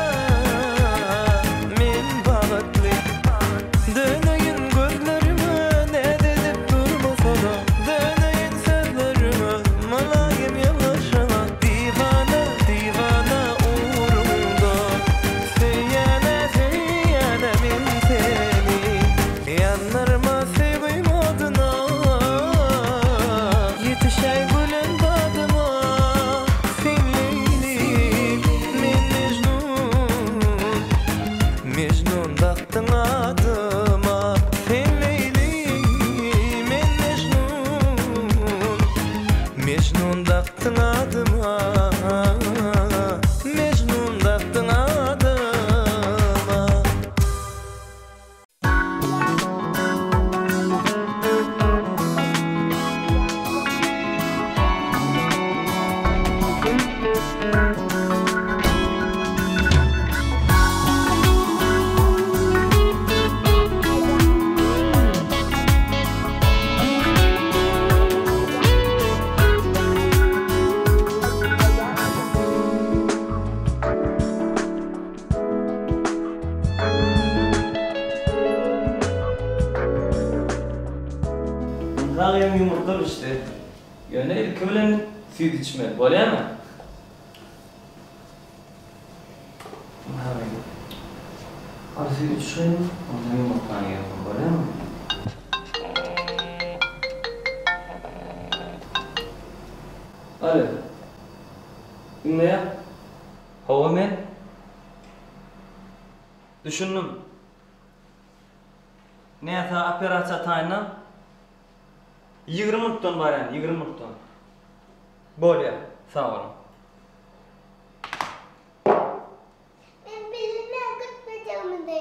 men bagtly Döneýin gözleriňe näz edip durmasana Döneýin sözleriňe mylaýym ýylgyrşyňa Diwana, diwana ugruňda Söýýän-ä, söýýän-ä men seni Ýandyrma söýgim oduna Ýetişäý gülen badyma Sen Leýli, men Mejnun Mejnun dakdyň adyma Sen Leýli, men Mejnun Mejnun dakdyň adyma Mejnun dakdyň adyma. Ynha gyýym ýumurtga bişdi. Ýöne ilki bilen süýt içmeli, bolýamy? Ynha gyýym. Al süýt iç gyýym, onsoň ýumurtgany iýersiň, bolýamy? Alo. Diňleýän. Hawa men. Düşündim. Näsag operasiýa taýynda. 20 minutdan barýan, 20 minutdan. Bolýa, sag boluň. Men bildim gitmejegimizi.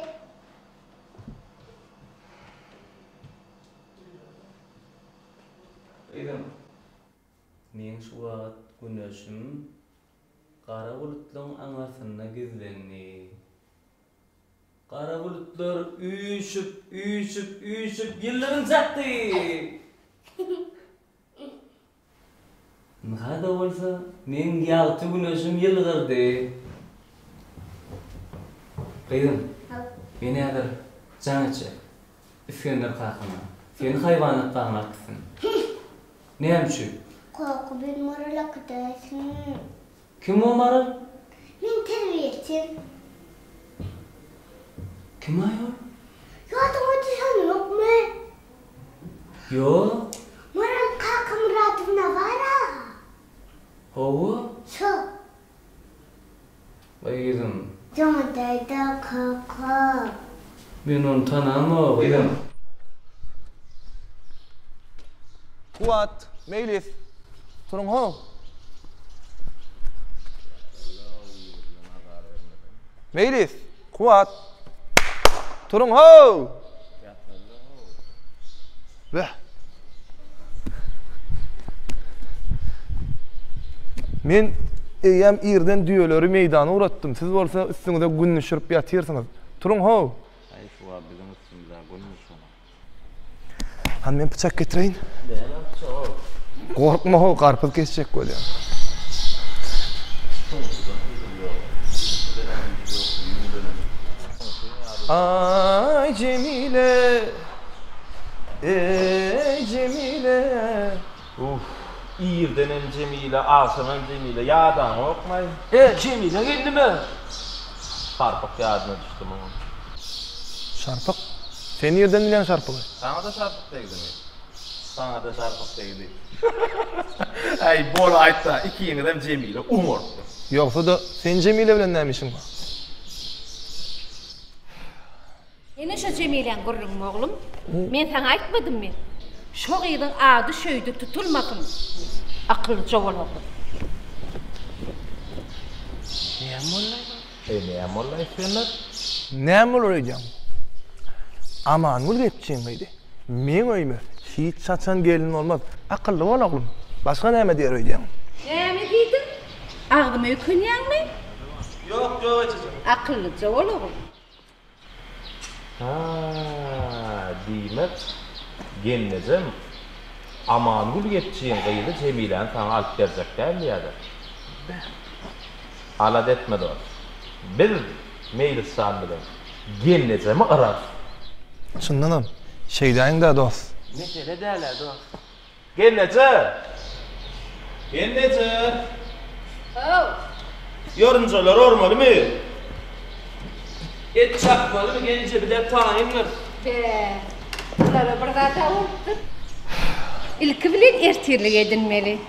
Gyzym, meň şu wagt güneşim gara bulutlaň aňyrsynda gizlendi. Gara bulutlar üýşüp, üýşüp, üýşüp ýyldyrym çakdy. Ynha-da bolsa, meň ýagty güneşim ýylgyrdy. Gyzym, men häzir jaň etjek. Isgender kakaňa. Seni haýwanat bagyna alyp gitsin. Näme üçin? Kaka men Marala gidäýsin. Kim o Maral? Meň terbiýeçim. Kim aýol? Ýadyňa düşenokmy? Ýok. Maral Kakamyradowna bar-a. Hawa. Şo. Gyzym. gyzym. Jaňa däýdä kaka. Men ony tanamok gyzym. Kuwat, Meýlis, turuň how! Meýlis, Kuwat, turuň how! Beh. Men eýýäm irden düýeleri meýdana ugratdym, siz bolsa üstüňize gün düşürip ýatyrsyňyz. Turuň how! Aý şu wagt biziň üstümize gün düşenok. Hany men pyçak getireýin. Näme pyçak-ow? Gorkma how, garpyz kesjek bolýan. Aý Jemile, eý Jemile. Uff, irdenem Jemile, agşamam Jemile, ýadaňokmaý? E, Jemile geldimi? Şarpyk ýadyna düşdi munuň. Şarpyk? Sen nirden bilýäň şarpygy? Saňa-da şarpyk degdimi? Saňa-da şarpyk degdi. Äý, bolaýtda, ikiňizem Jemile oňartdy. Ýogsa-da, sen Jemile bilen näme işiň bar? Ine şo Jemiläň gürrüňimi oglum. Men saňa aýtmadymmy? Şo gyzyň ady şöýde tutulmasyn. Akyllyja bol oglum. Näme boldy? Eý, näme boldy Isgender? Näme bolar öýdýäň? Amangül gepçiň gyzy. Meň öýüme hiç haçan gelin bolmaz. Akylly bol oglum. Başga näme diýer öýdýäň? Näme diýdiň? Agzyma öýkenýäňmi? Ýok, ýok ejejan. Akyllyja bol oglum. Ha, diýmek, gelnejem Amangül gepçiň gyzy Jemiläni saňa alyp berjek däl diýýä-dä. Alada etme dost. Biz Meýlisjan bilen gelnejemi yrarys. Çyndanam, şeýdäýiň-dä dost. Mesele däl-ä dost. Gelneje! Gelneje! How! Ýorunjalar ormalymy? Et çapmalymy gelneje bizä taýyndyr. Be, bulara bir zat-a bolupdyr. Ilki bilen ertirlik edinmeli.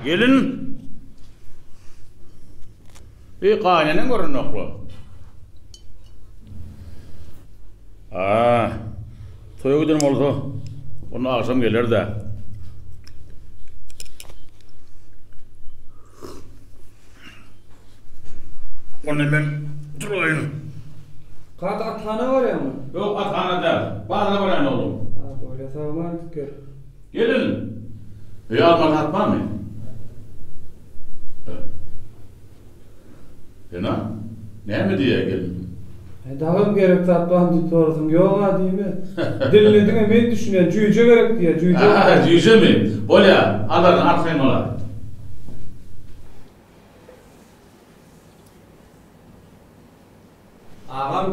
Gelin! Bi gaýneneň görenokla. A, toýa giden bolsa, onda agşam geler-dä. Onda men turaýyn. Kaka athana barýaňmy? Ýok, athana däl. Bazara barýan oglum. A, bolýa, sag bol, gel. Gelin! Öýe alma satmamy? Pena, näme diýýär gelin? Äý, dagam gerek zat barmy diýip sorasaň, ýog-a diýme. Diline diňe men düşünýän, jüýje gerek diýýär, jüýje. Hä, jüýjemi? Bolýa, alaryn, arkaýyn bolar. Agam,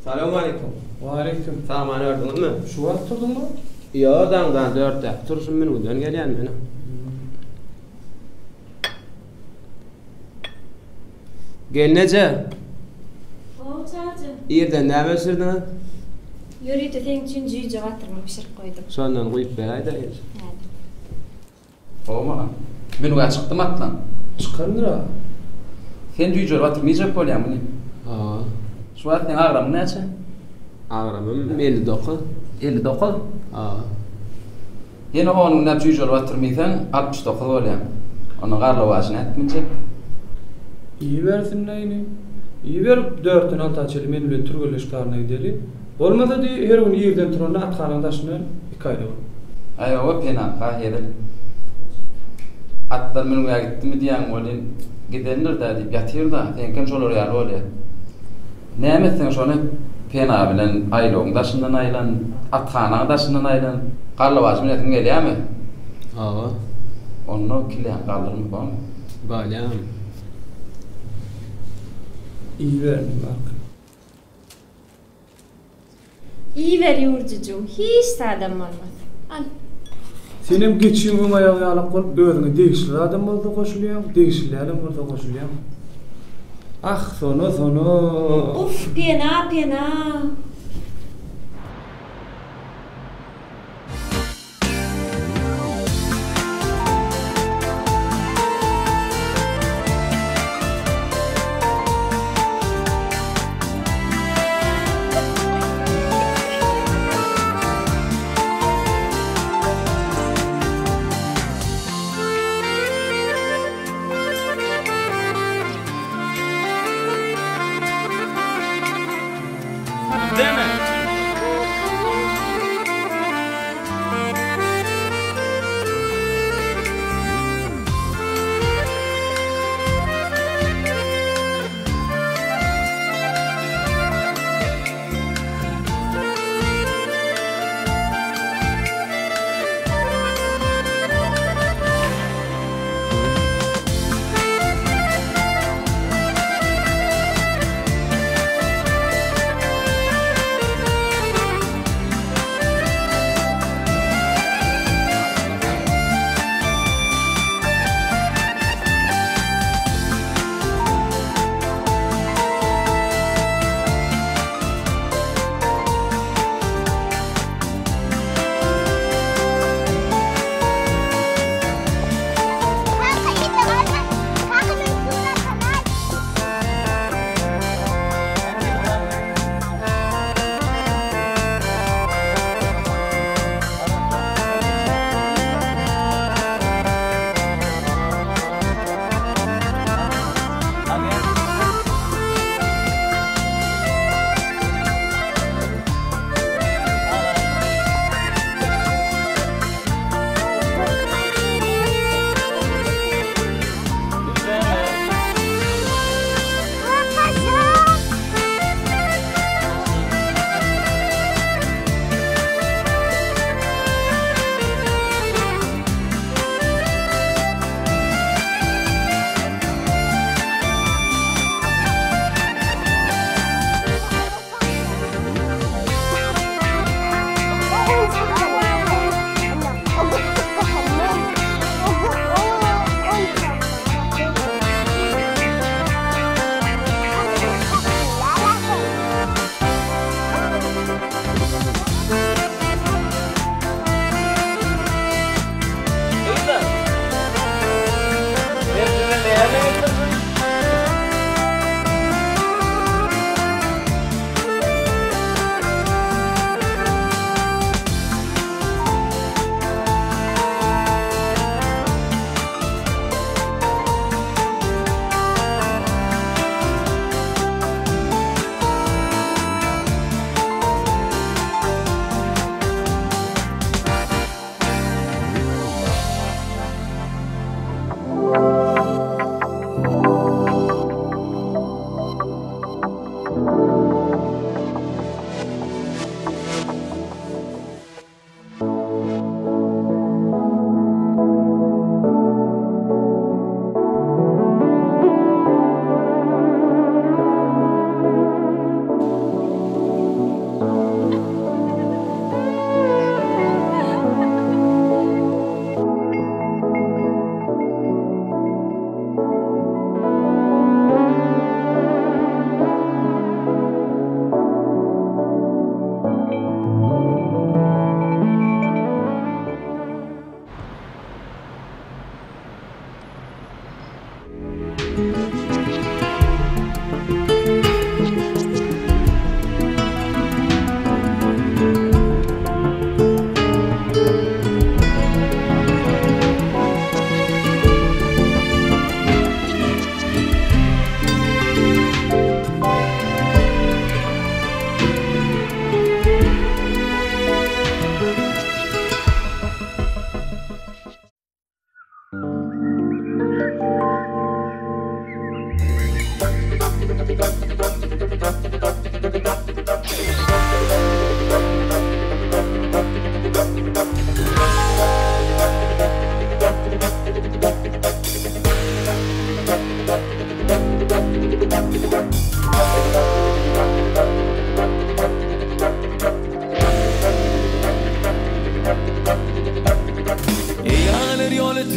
salowmaleýkim. Waleýkim. Sag-aman ördüňizmi? Şu wagt turduňmy? Ýo, daňdan dörtdäki turşum müngüden gelýän men. Gelneje! How, Çarjy. Irden näme bişirdiňiz? Ýörite seň üçin jüýje batyrma bişirip goýdum. Şondan guýup beräý-dä, gelneje. Häzir. Hawa. Münüg-ä çykdym atlan. Çykandyr-a. Sen jüýjeli batyrma iýjek bolýaňmy inim? Hawa. Şu wagt seň agramyň näçe? Agramym 59. 59? Hawa. Ýene on günläp jüýjeli batyrma iýseň, 69 bolýaň. Onda garlawajy nädip münjek? Iýibersin-dä inim. Iýiberip, dörtden alta çenli men bilen türgenleşik zalyna gideli. Bolmasa diý, her gün irden turanda athanaň daşyndan iki aýlaw. Aý hawa penaňka hezil. Atlar münüp-ä gitdimi diýýäň welin, gidendir-dä diýip ýatyr-da, seňkem şolar ýaly bolýar. Näme etseň şony et, pena bilen aýlawyň daşyndan aýlan, athanaň daşyndan aýlan. Garlawaç münesiň gelýärmi? Hawa. Onda kiläňi galdyrma, bormy? Bolýam. Iýiberdim arkaýyn. Iýiber ýüwürjijigim, hiç zadam bolmaz. Al. Senem geçiň öň aýagy ýalak bolup özüňe degişli zadam bolsa goşulýaň, degişli dälem bolsa goşulýaň. Ah, Sona, Sona. Uff, pena, pena.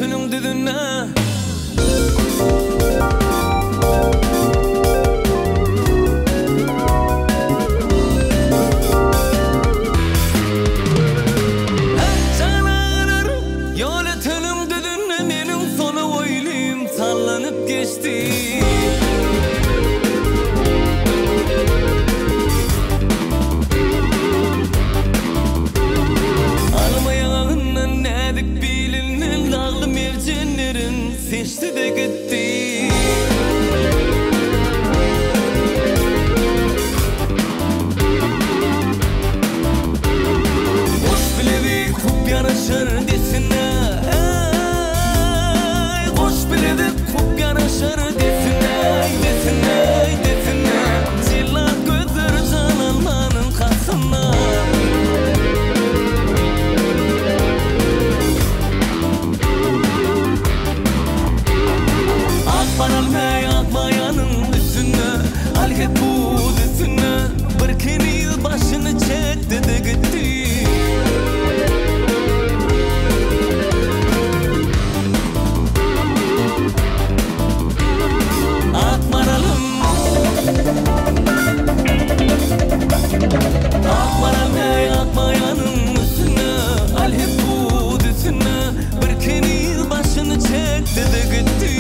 öteniň düzünde. Jan agyrar, ýol öteniň düzünde meniň sona oýlym sallanyp geçdi. Alma ýaňagyndan näzik bilinden lagly merjenlerin seçdi-de gitdi. Goş bilezik hup ýaraşar desine, eý, Goş bilezik hup ýaraşar desine, desine, desine. Jellat gözleri jan almanyň kastyna. Ak maral meý ak maýanyň üstünde, Alhet buz üstünde, Bir keniz başyny çekdi-de gitdi. Ak maralym Ak maral eý ak maýanyň üstünde, Alhet buz üstünde, Bir keniz başyny çekdi-de gitdi.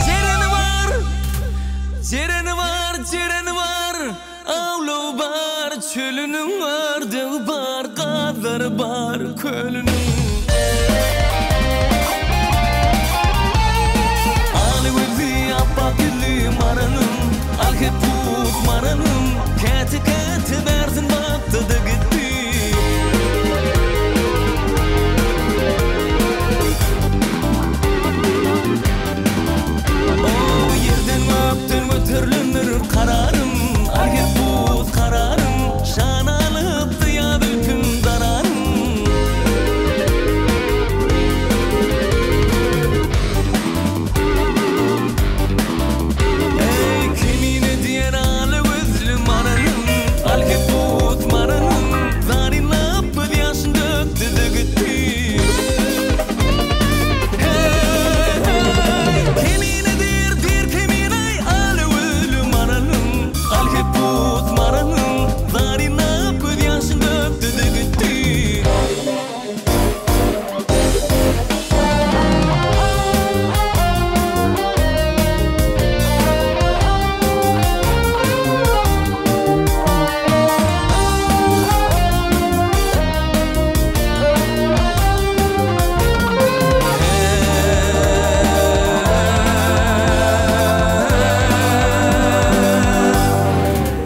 Jereni bar, jereni bar, jereni bar, Awlawy bar, çölüniň bar, döwi bar, gazlary bar, kölüniň. Aly gözli, apbak ýüzli maralym, Alhepus maralym, Käte-käte bärsin bakdy-da gitdi. O ýerden-gökden göterlendir kararym, Alhepus kararym, Şan alypdy ýa zülpüm dararym. Eý, kemine diýen ala gözli maralym, Alhepus maralym, Zarynlap gözýaşyn dökdi-de gitdi. Heý, kemine diýr, diýr kemine, ala gözli maralym, Alhepus maralym, Zarynlap gözýaşyn dökdi-de gitdi.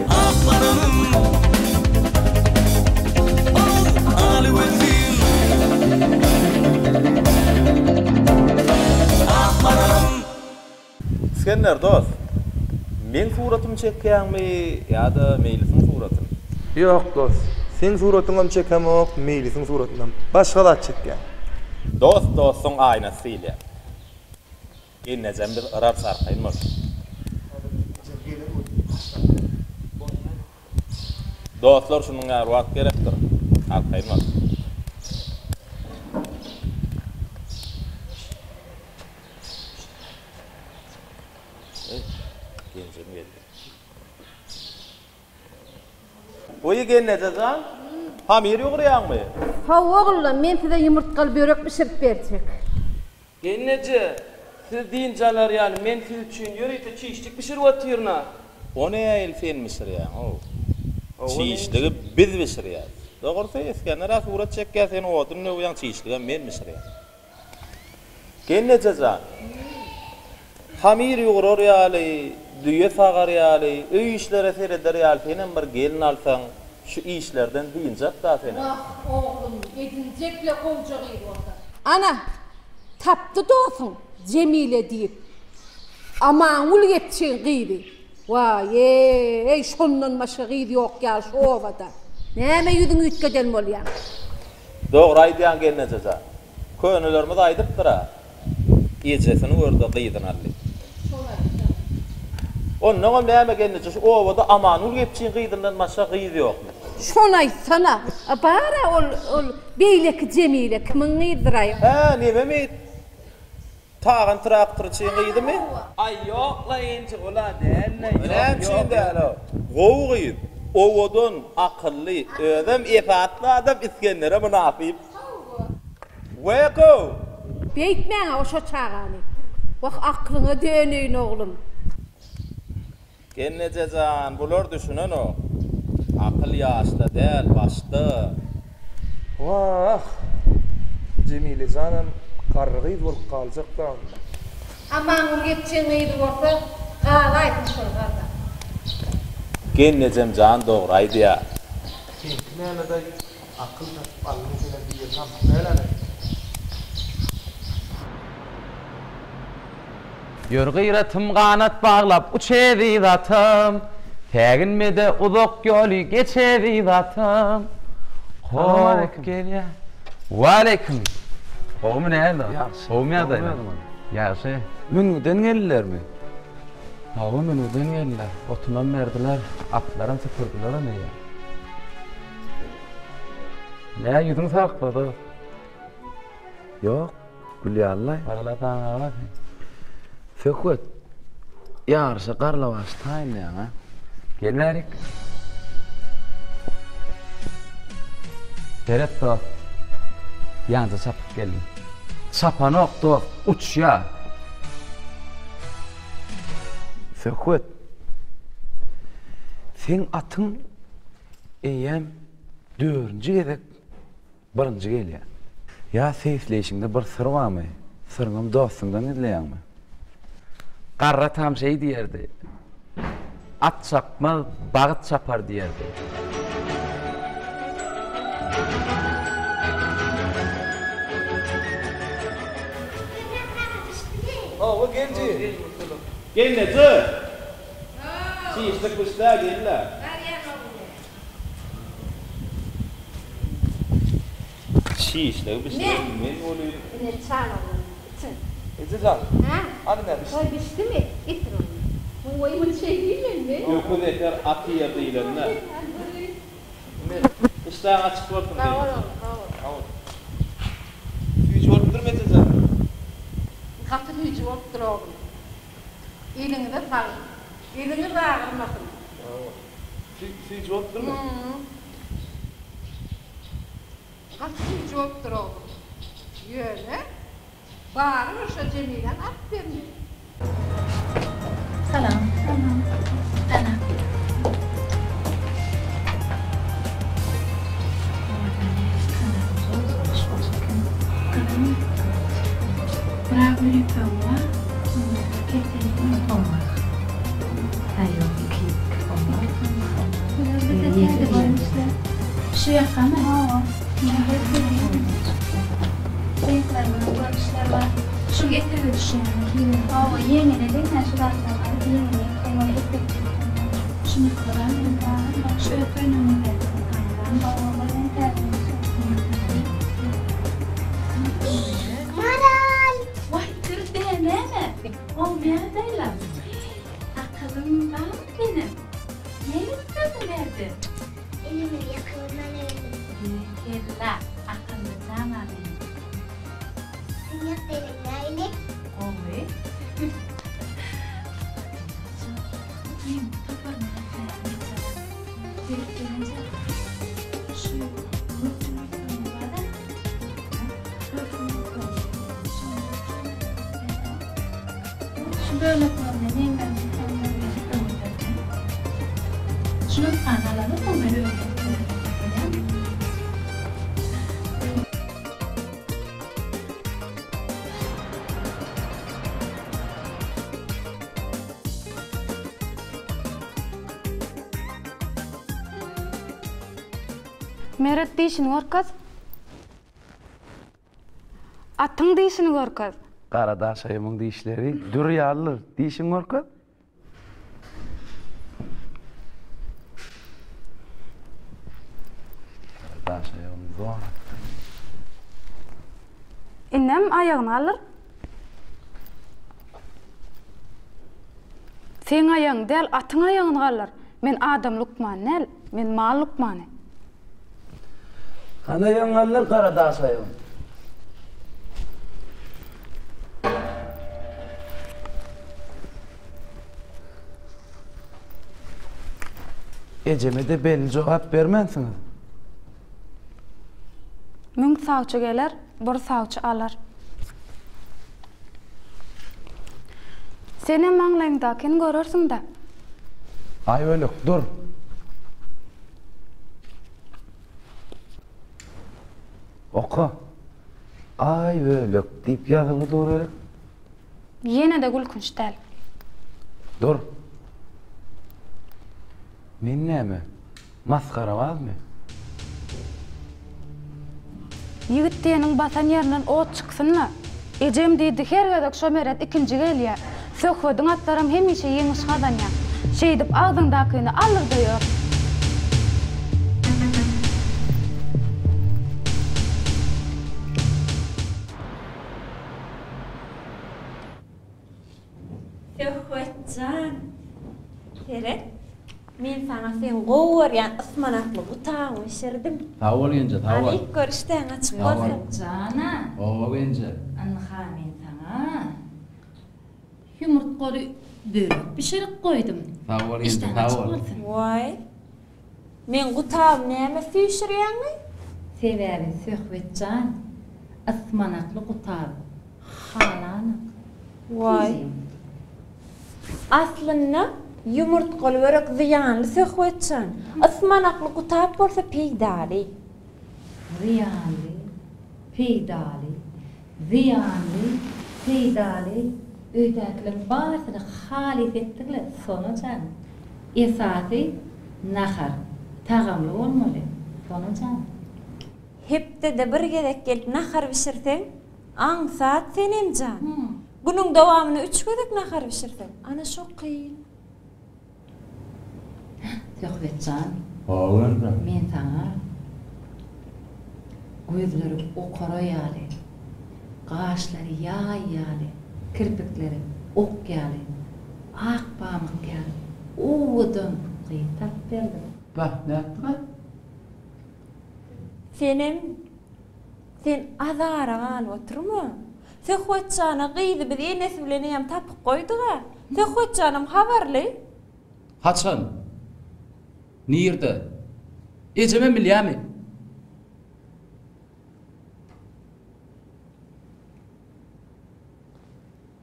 Ak maralym, Aly gözlim, ak maralym. Isgender dost, meň suratymy çekýäňmi ýa-da Meýlisiň suratyny? Ýok dost, seň suratyňam çekemok, Meýlisiň suratynam. Başga zat çekýän. Dost dostuň aýnasy diýilýär. Gelnejem biz yrarys arkaýyn bol. Dostlar şunuň ýaly wagt gerekdir. Arkaýyn bol. Eý, gelnejem geldi. Goý gelneje jan, hamyr ýugurýaňmy? Hawa ogullam, men size ýumurtgaly börek bişirip berjek. Gelneje, siz dynç alar ýaly, men siz üçin ýörite çişlik bişirip otyryn-a. O nähili sen bişirýäň-ow? Çişligi biz bişirýäs. Dogrusy, Isgender-ä surat çekýär, sen odun döwýäň, çişligem men bişirýän. Gelneje jan, hamyr ýugrar ýaly. Düýe sagar ýaly, öý işlere sereder ýaly senem bir gelin alsaň, şu işlerden dynjak-da senem. Wah, oglum, edinjek-le gowja gyz bolsa. Ana, tapdy dosuň Jemile diýip. Amangül gepçiň gyzy. Waý-eý, şondan başga gyz ýok ýaly şu obada. Näme ýüzüňi üýtgeden bolýaň? Dogry aýdýaň gelneje jan. Könelerimiz aýdypdyr-a, Ejesini gör-de gyzyny al diýip. Şol aýtsaň. Onnoňam näme gelneje, şu obada Amangül gepçiň gyzyndan başga gyz ýokmy? Şony aýtsana. A bar-a ol, ol beýleki Jemile kimiň gyzydyr-aý? Hä, nememi? Tagan traktorçyň gyzymy? Aý ýok-la inçe ol-a däl-le, ýok, ýok. Näme üçin däl-ow? Gowy gyz, owadan, akylly, özem esasly adam Isgendere mynasyp. Weko! Beýtmäň-ä şo çagany. Wah, aklyňa döneýin, oglum. Gelneje jan, bular düşünenok. Akyl ýaşda däl, başda. Wah! Jemile janam garry gyz bolup galjak-da onda. Amangül gepjeň gyzy bolsa, galaýsyn şol garra. Gelnejem jan dogry aýdýar. Seňki näme-daý, akyl satyp aldyň senem diýen samsyk däl-ä-le. Ýör gyratym ganat baglap uç eziz atam, Säginme-de uzak ýoly geç eziz atam. Kowup gelýär. Waleýkim. Gowumy nähili? Ýagşy. Gowumy ýagdaýlar? Ýagşy. Münbiden geldilermi? Hawa münbiden geldiler. Otunam berdiler, atlaram süpürdilerem eýýäm. Nä ýüzüň saklady? Ýok. Gül ýalylaý. Bagla saňa sen. Söhbet. Ýaryşa garlawaç taýynlaýaň a. Gel bärik. Seret dost. Ýaňja çapyp geldim. Çapanok dost, uçýa. Söhbet. Seň atyň eýýäm dördünji gezek Birinji gelýär. Ýa seýisleýşiňde bir syr barmy? Syryňam dostuňdan gizleýäňmi? Garry atam şeý diýerdi. At çapmaz, bagt çapar diýerdi. Hawa gelji. Gelneje. Çişlik bişdä gelne. Çişligi bişiren men bolýyn. Ine çal oglum, içiň. Eje jan, Hä? hany nä bişdi? Toý bişdimi? Getir ony. Goý, muny şeý diýmelimi? Öküz eter, at iýer diýlende. Işdäň açyk bolsun Sag bol oglum, sag bol. Sag bol. Süýji bolupdyrmy eje jan? Gaty süýji bolupdyr oglum. Eliňize saglyk. Eliňiz agyrmasyn. Sag bol. Süýji bolupdyrmy? Gaty süýji bolupdyr oglum. Ýöne, barybir şo Jemiläň alyp bermeli. Salam. Salam. Salam. Biraz gül ýüpegim bar. Şu ýakamy? Hawa. Reňkler bar. Şu etege düşýän hili. Hawa, ýeňine deňä şu zatlar alyp ýeňine ýykylmaly etek. Şunysy bar. Şu öten Maral! Waý, Dürde, näme? Gowy ýagdaýlar. Akylym barmy seniň? Näme edip ýörsüň bärde? Elimi ýakymdan geldim. Berekella, akylly jana meniň. Seň ýagdaýlaryň nähili? Gowy. Meň toparyma gatnaýan gyzlara berip berenje şu mürtüm-mürtüm bar-a. Şu böleklerini ýeňňem Şu nusgany alaly soň men özüm bolýarmy? Meret dişini görkez. Atyň dişini görkez. Gara daşaýymyň dişleri dür ýalydyr. Dişiňi görkez. Gara daşaýygym zor atdyr. Indem aýagyny galdyr. Seň aýagyň däl, atyň aýagyny galdyr. Men adam lukmany däl, men mal lukmany. Hany aýagyňy galdyr, gara daş aýagym. Ejeme-de belli jogap bermänsiňiz. Müň sawçy geler, bir sawçy alar. Senem maňlaýyňdakyny görersiň-dä. Aýbölek, dur! Oka. Aýbölek diýip ýazylgy dur gerek. Ýene-de gülkünç däl. Dur. Men näme, masgarabazmy? Ýigit diýeniň basan ýerinden ot çyksyn-da. Ejem diýdi, her gezek şo Meret ikinji gelýä. Söhbediň atlaram hemişe ýeňiş gazanýa. Şeýdip agzyňdakyny aldyr-da ýör. Söhbet jan, seret, men saňa seň gowy görýän ysmanakly gutagyňy bişirdim. Sag bol genje, sag bol. Alyp gör, işdäň açyk bolsun. Söhbet jana. Hawa genje. Ynha men saňa ýumurtgaly börek bişirip goýdum. Sag bol genje, Işdäň sag açyk bol. bolsun. Waý, meň gutagymy näme süýşürýäňmi? Sebäbi Söhbet jan, ysmanakly gutap Halanak. Waý. Aslynda ýumurtgaly börek zyýanly Söhbetjan. Ysmanakly gutap bolsa peýdaly. Zyýanly, peýdaly, zyýanly, peýdaly öýdäkileriň barysyny halys etdiňle Sona jan. Esasy nahar tagamly bolmaly Sona jan. Hepdede bir gezek gelip nahar bişirseň Aňsat Senemjan. Günüň dowamynda üç gezek nahar bişirseň, ana şo kyn. Söhbetjan, Hawa indi. men saňa gözleri okara ýaly, gaşlary ýaý ýaly, kirpikleri ok ýaly, ak pamyk ýaly owadan gyz tapyp berdim. Bah, nätdiň-aý? Senem Sen azara galyp oturma. Söhbetjana gyzy biz enesi bilen eýýäm tapyp goýdug-a. Söhbetjanam habarly. Haçan? Nirde? Ejemem bilýämi?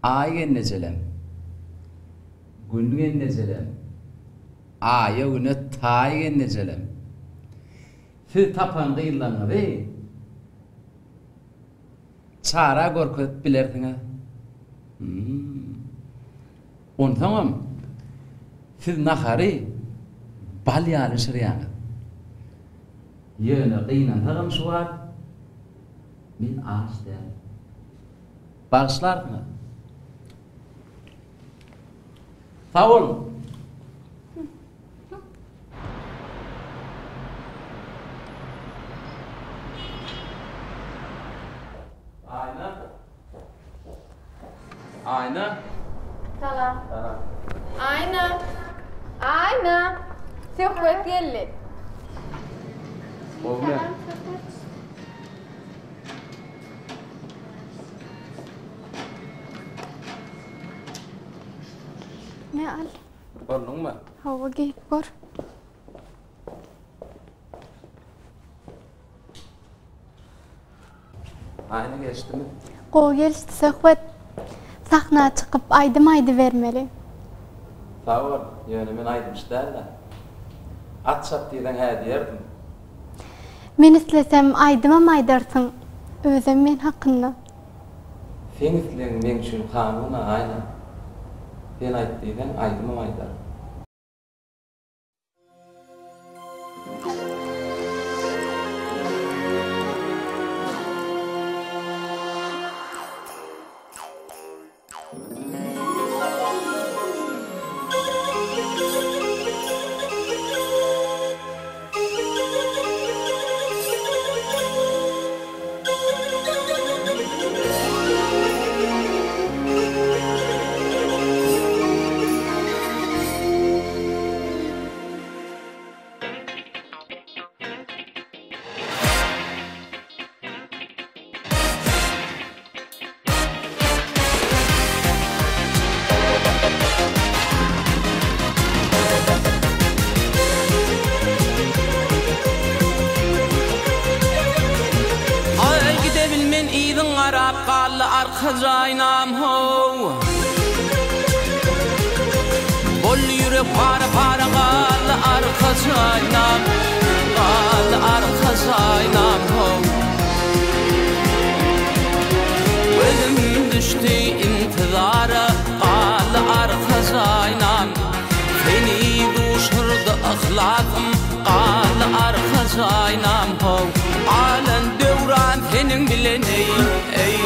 Aý gelnejelem, Gün gelnejelem, Aýa-güne taý gelnejelem. Siz tapan gyzlaryňyzy Çara görkezip bilersiňiz. Hum. Onsoňam siz nahary bal ýaly bişirýäňiz. Ýöne gynansagam şu wagt men aç däl. Bagyşlarsyňyz. Sag boluň. Aýna. Aýna. Salam. Salam. Aýna. Aýna. Söhbet geldi. Gowmy? Salam Söhbet. Me al. Bolduňmy? Hawa, geýip gör. Aýna gelişdimi? Gowy gelişdi Söhbet. Sahna çykyp aýdym aýdybermeli. Sag bol, ýöne men aýdymçy däl-de. At çap diýseň hä diýerdim. Men islesem aýdymam aýdarsyň, özem men hakynda. Seň islegiň meň üçin kanun-a, Aýna. Sen aýt diýseň, aýdymam aýdaryn. arka jaýnam how. Boldy ýürek para-para galdy arka jaýnam, galdy arka jaýnam how. Gözüm düşdi intizara galdy arka jaýnam. Seni duşurdy yhlasym galdy arka jaýnam how. Galan döwran seniň bilen eý, eý,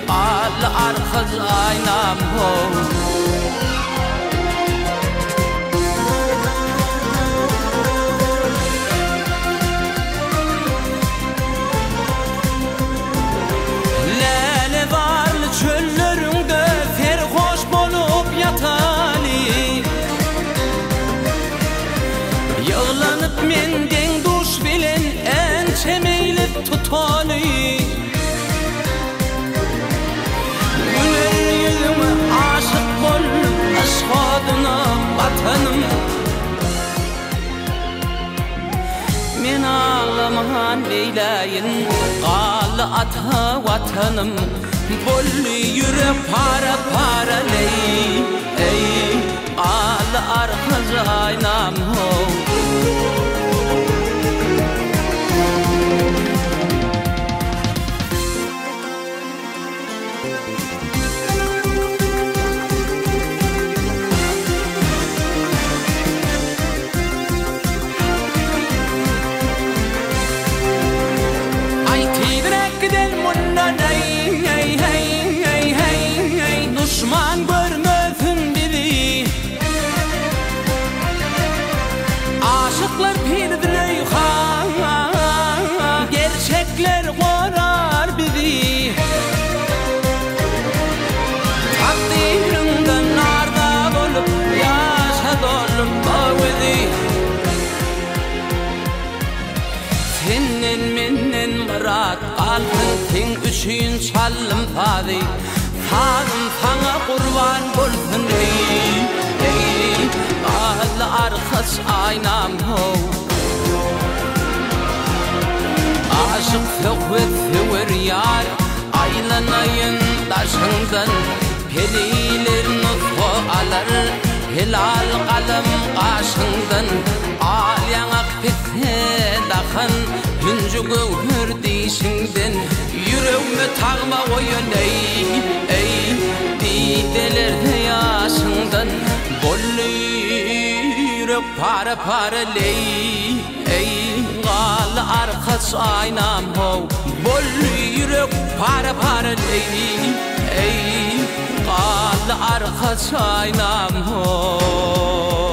galdy arka jaýnam how. Lälezarly çölleriňde serhoş bolup ýataly. Ýyglanyp men deň-duş bilen ençe meýlis tutaly. Güler ýüzüňe aşyk boldum, yşk oduna batanym. Men aglaman neýläýin, galdy ata Watanym. Boldy ýürek para-para leý, eý, galdy arka jaýnam, how. Aý tizräk gidel mundan eý eý heý eý heý eý duşman görmesin bizi. Aşyklar pir Züleýha gerçekler gorar bizi. Takdyryňdan arza bolup ýaşa dolupma gözi. Senden menden myrat galsyn seň üçin çaldym sazy. Sazym saňa gurban bolsun eý, eý, Gazly arkaç aýnam how. Aşyk söhbet söwer ýar, aýlanaýyn daşyňdan, Periler nusga alar, helal galam gaşyňdan, Al ýaňak pisse dahan, hünji göwher dişiňden, Ýüregime tagma goýan eý, eý, Didelerde ýaşyňdan, Boldy ýürek para-para leý, eý, Galdy arkaç aýnam how, Boldy ýürek para-para leý, eý, Galdy arkaç aýnam how.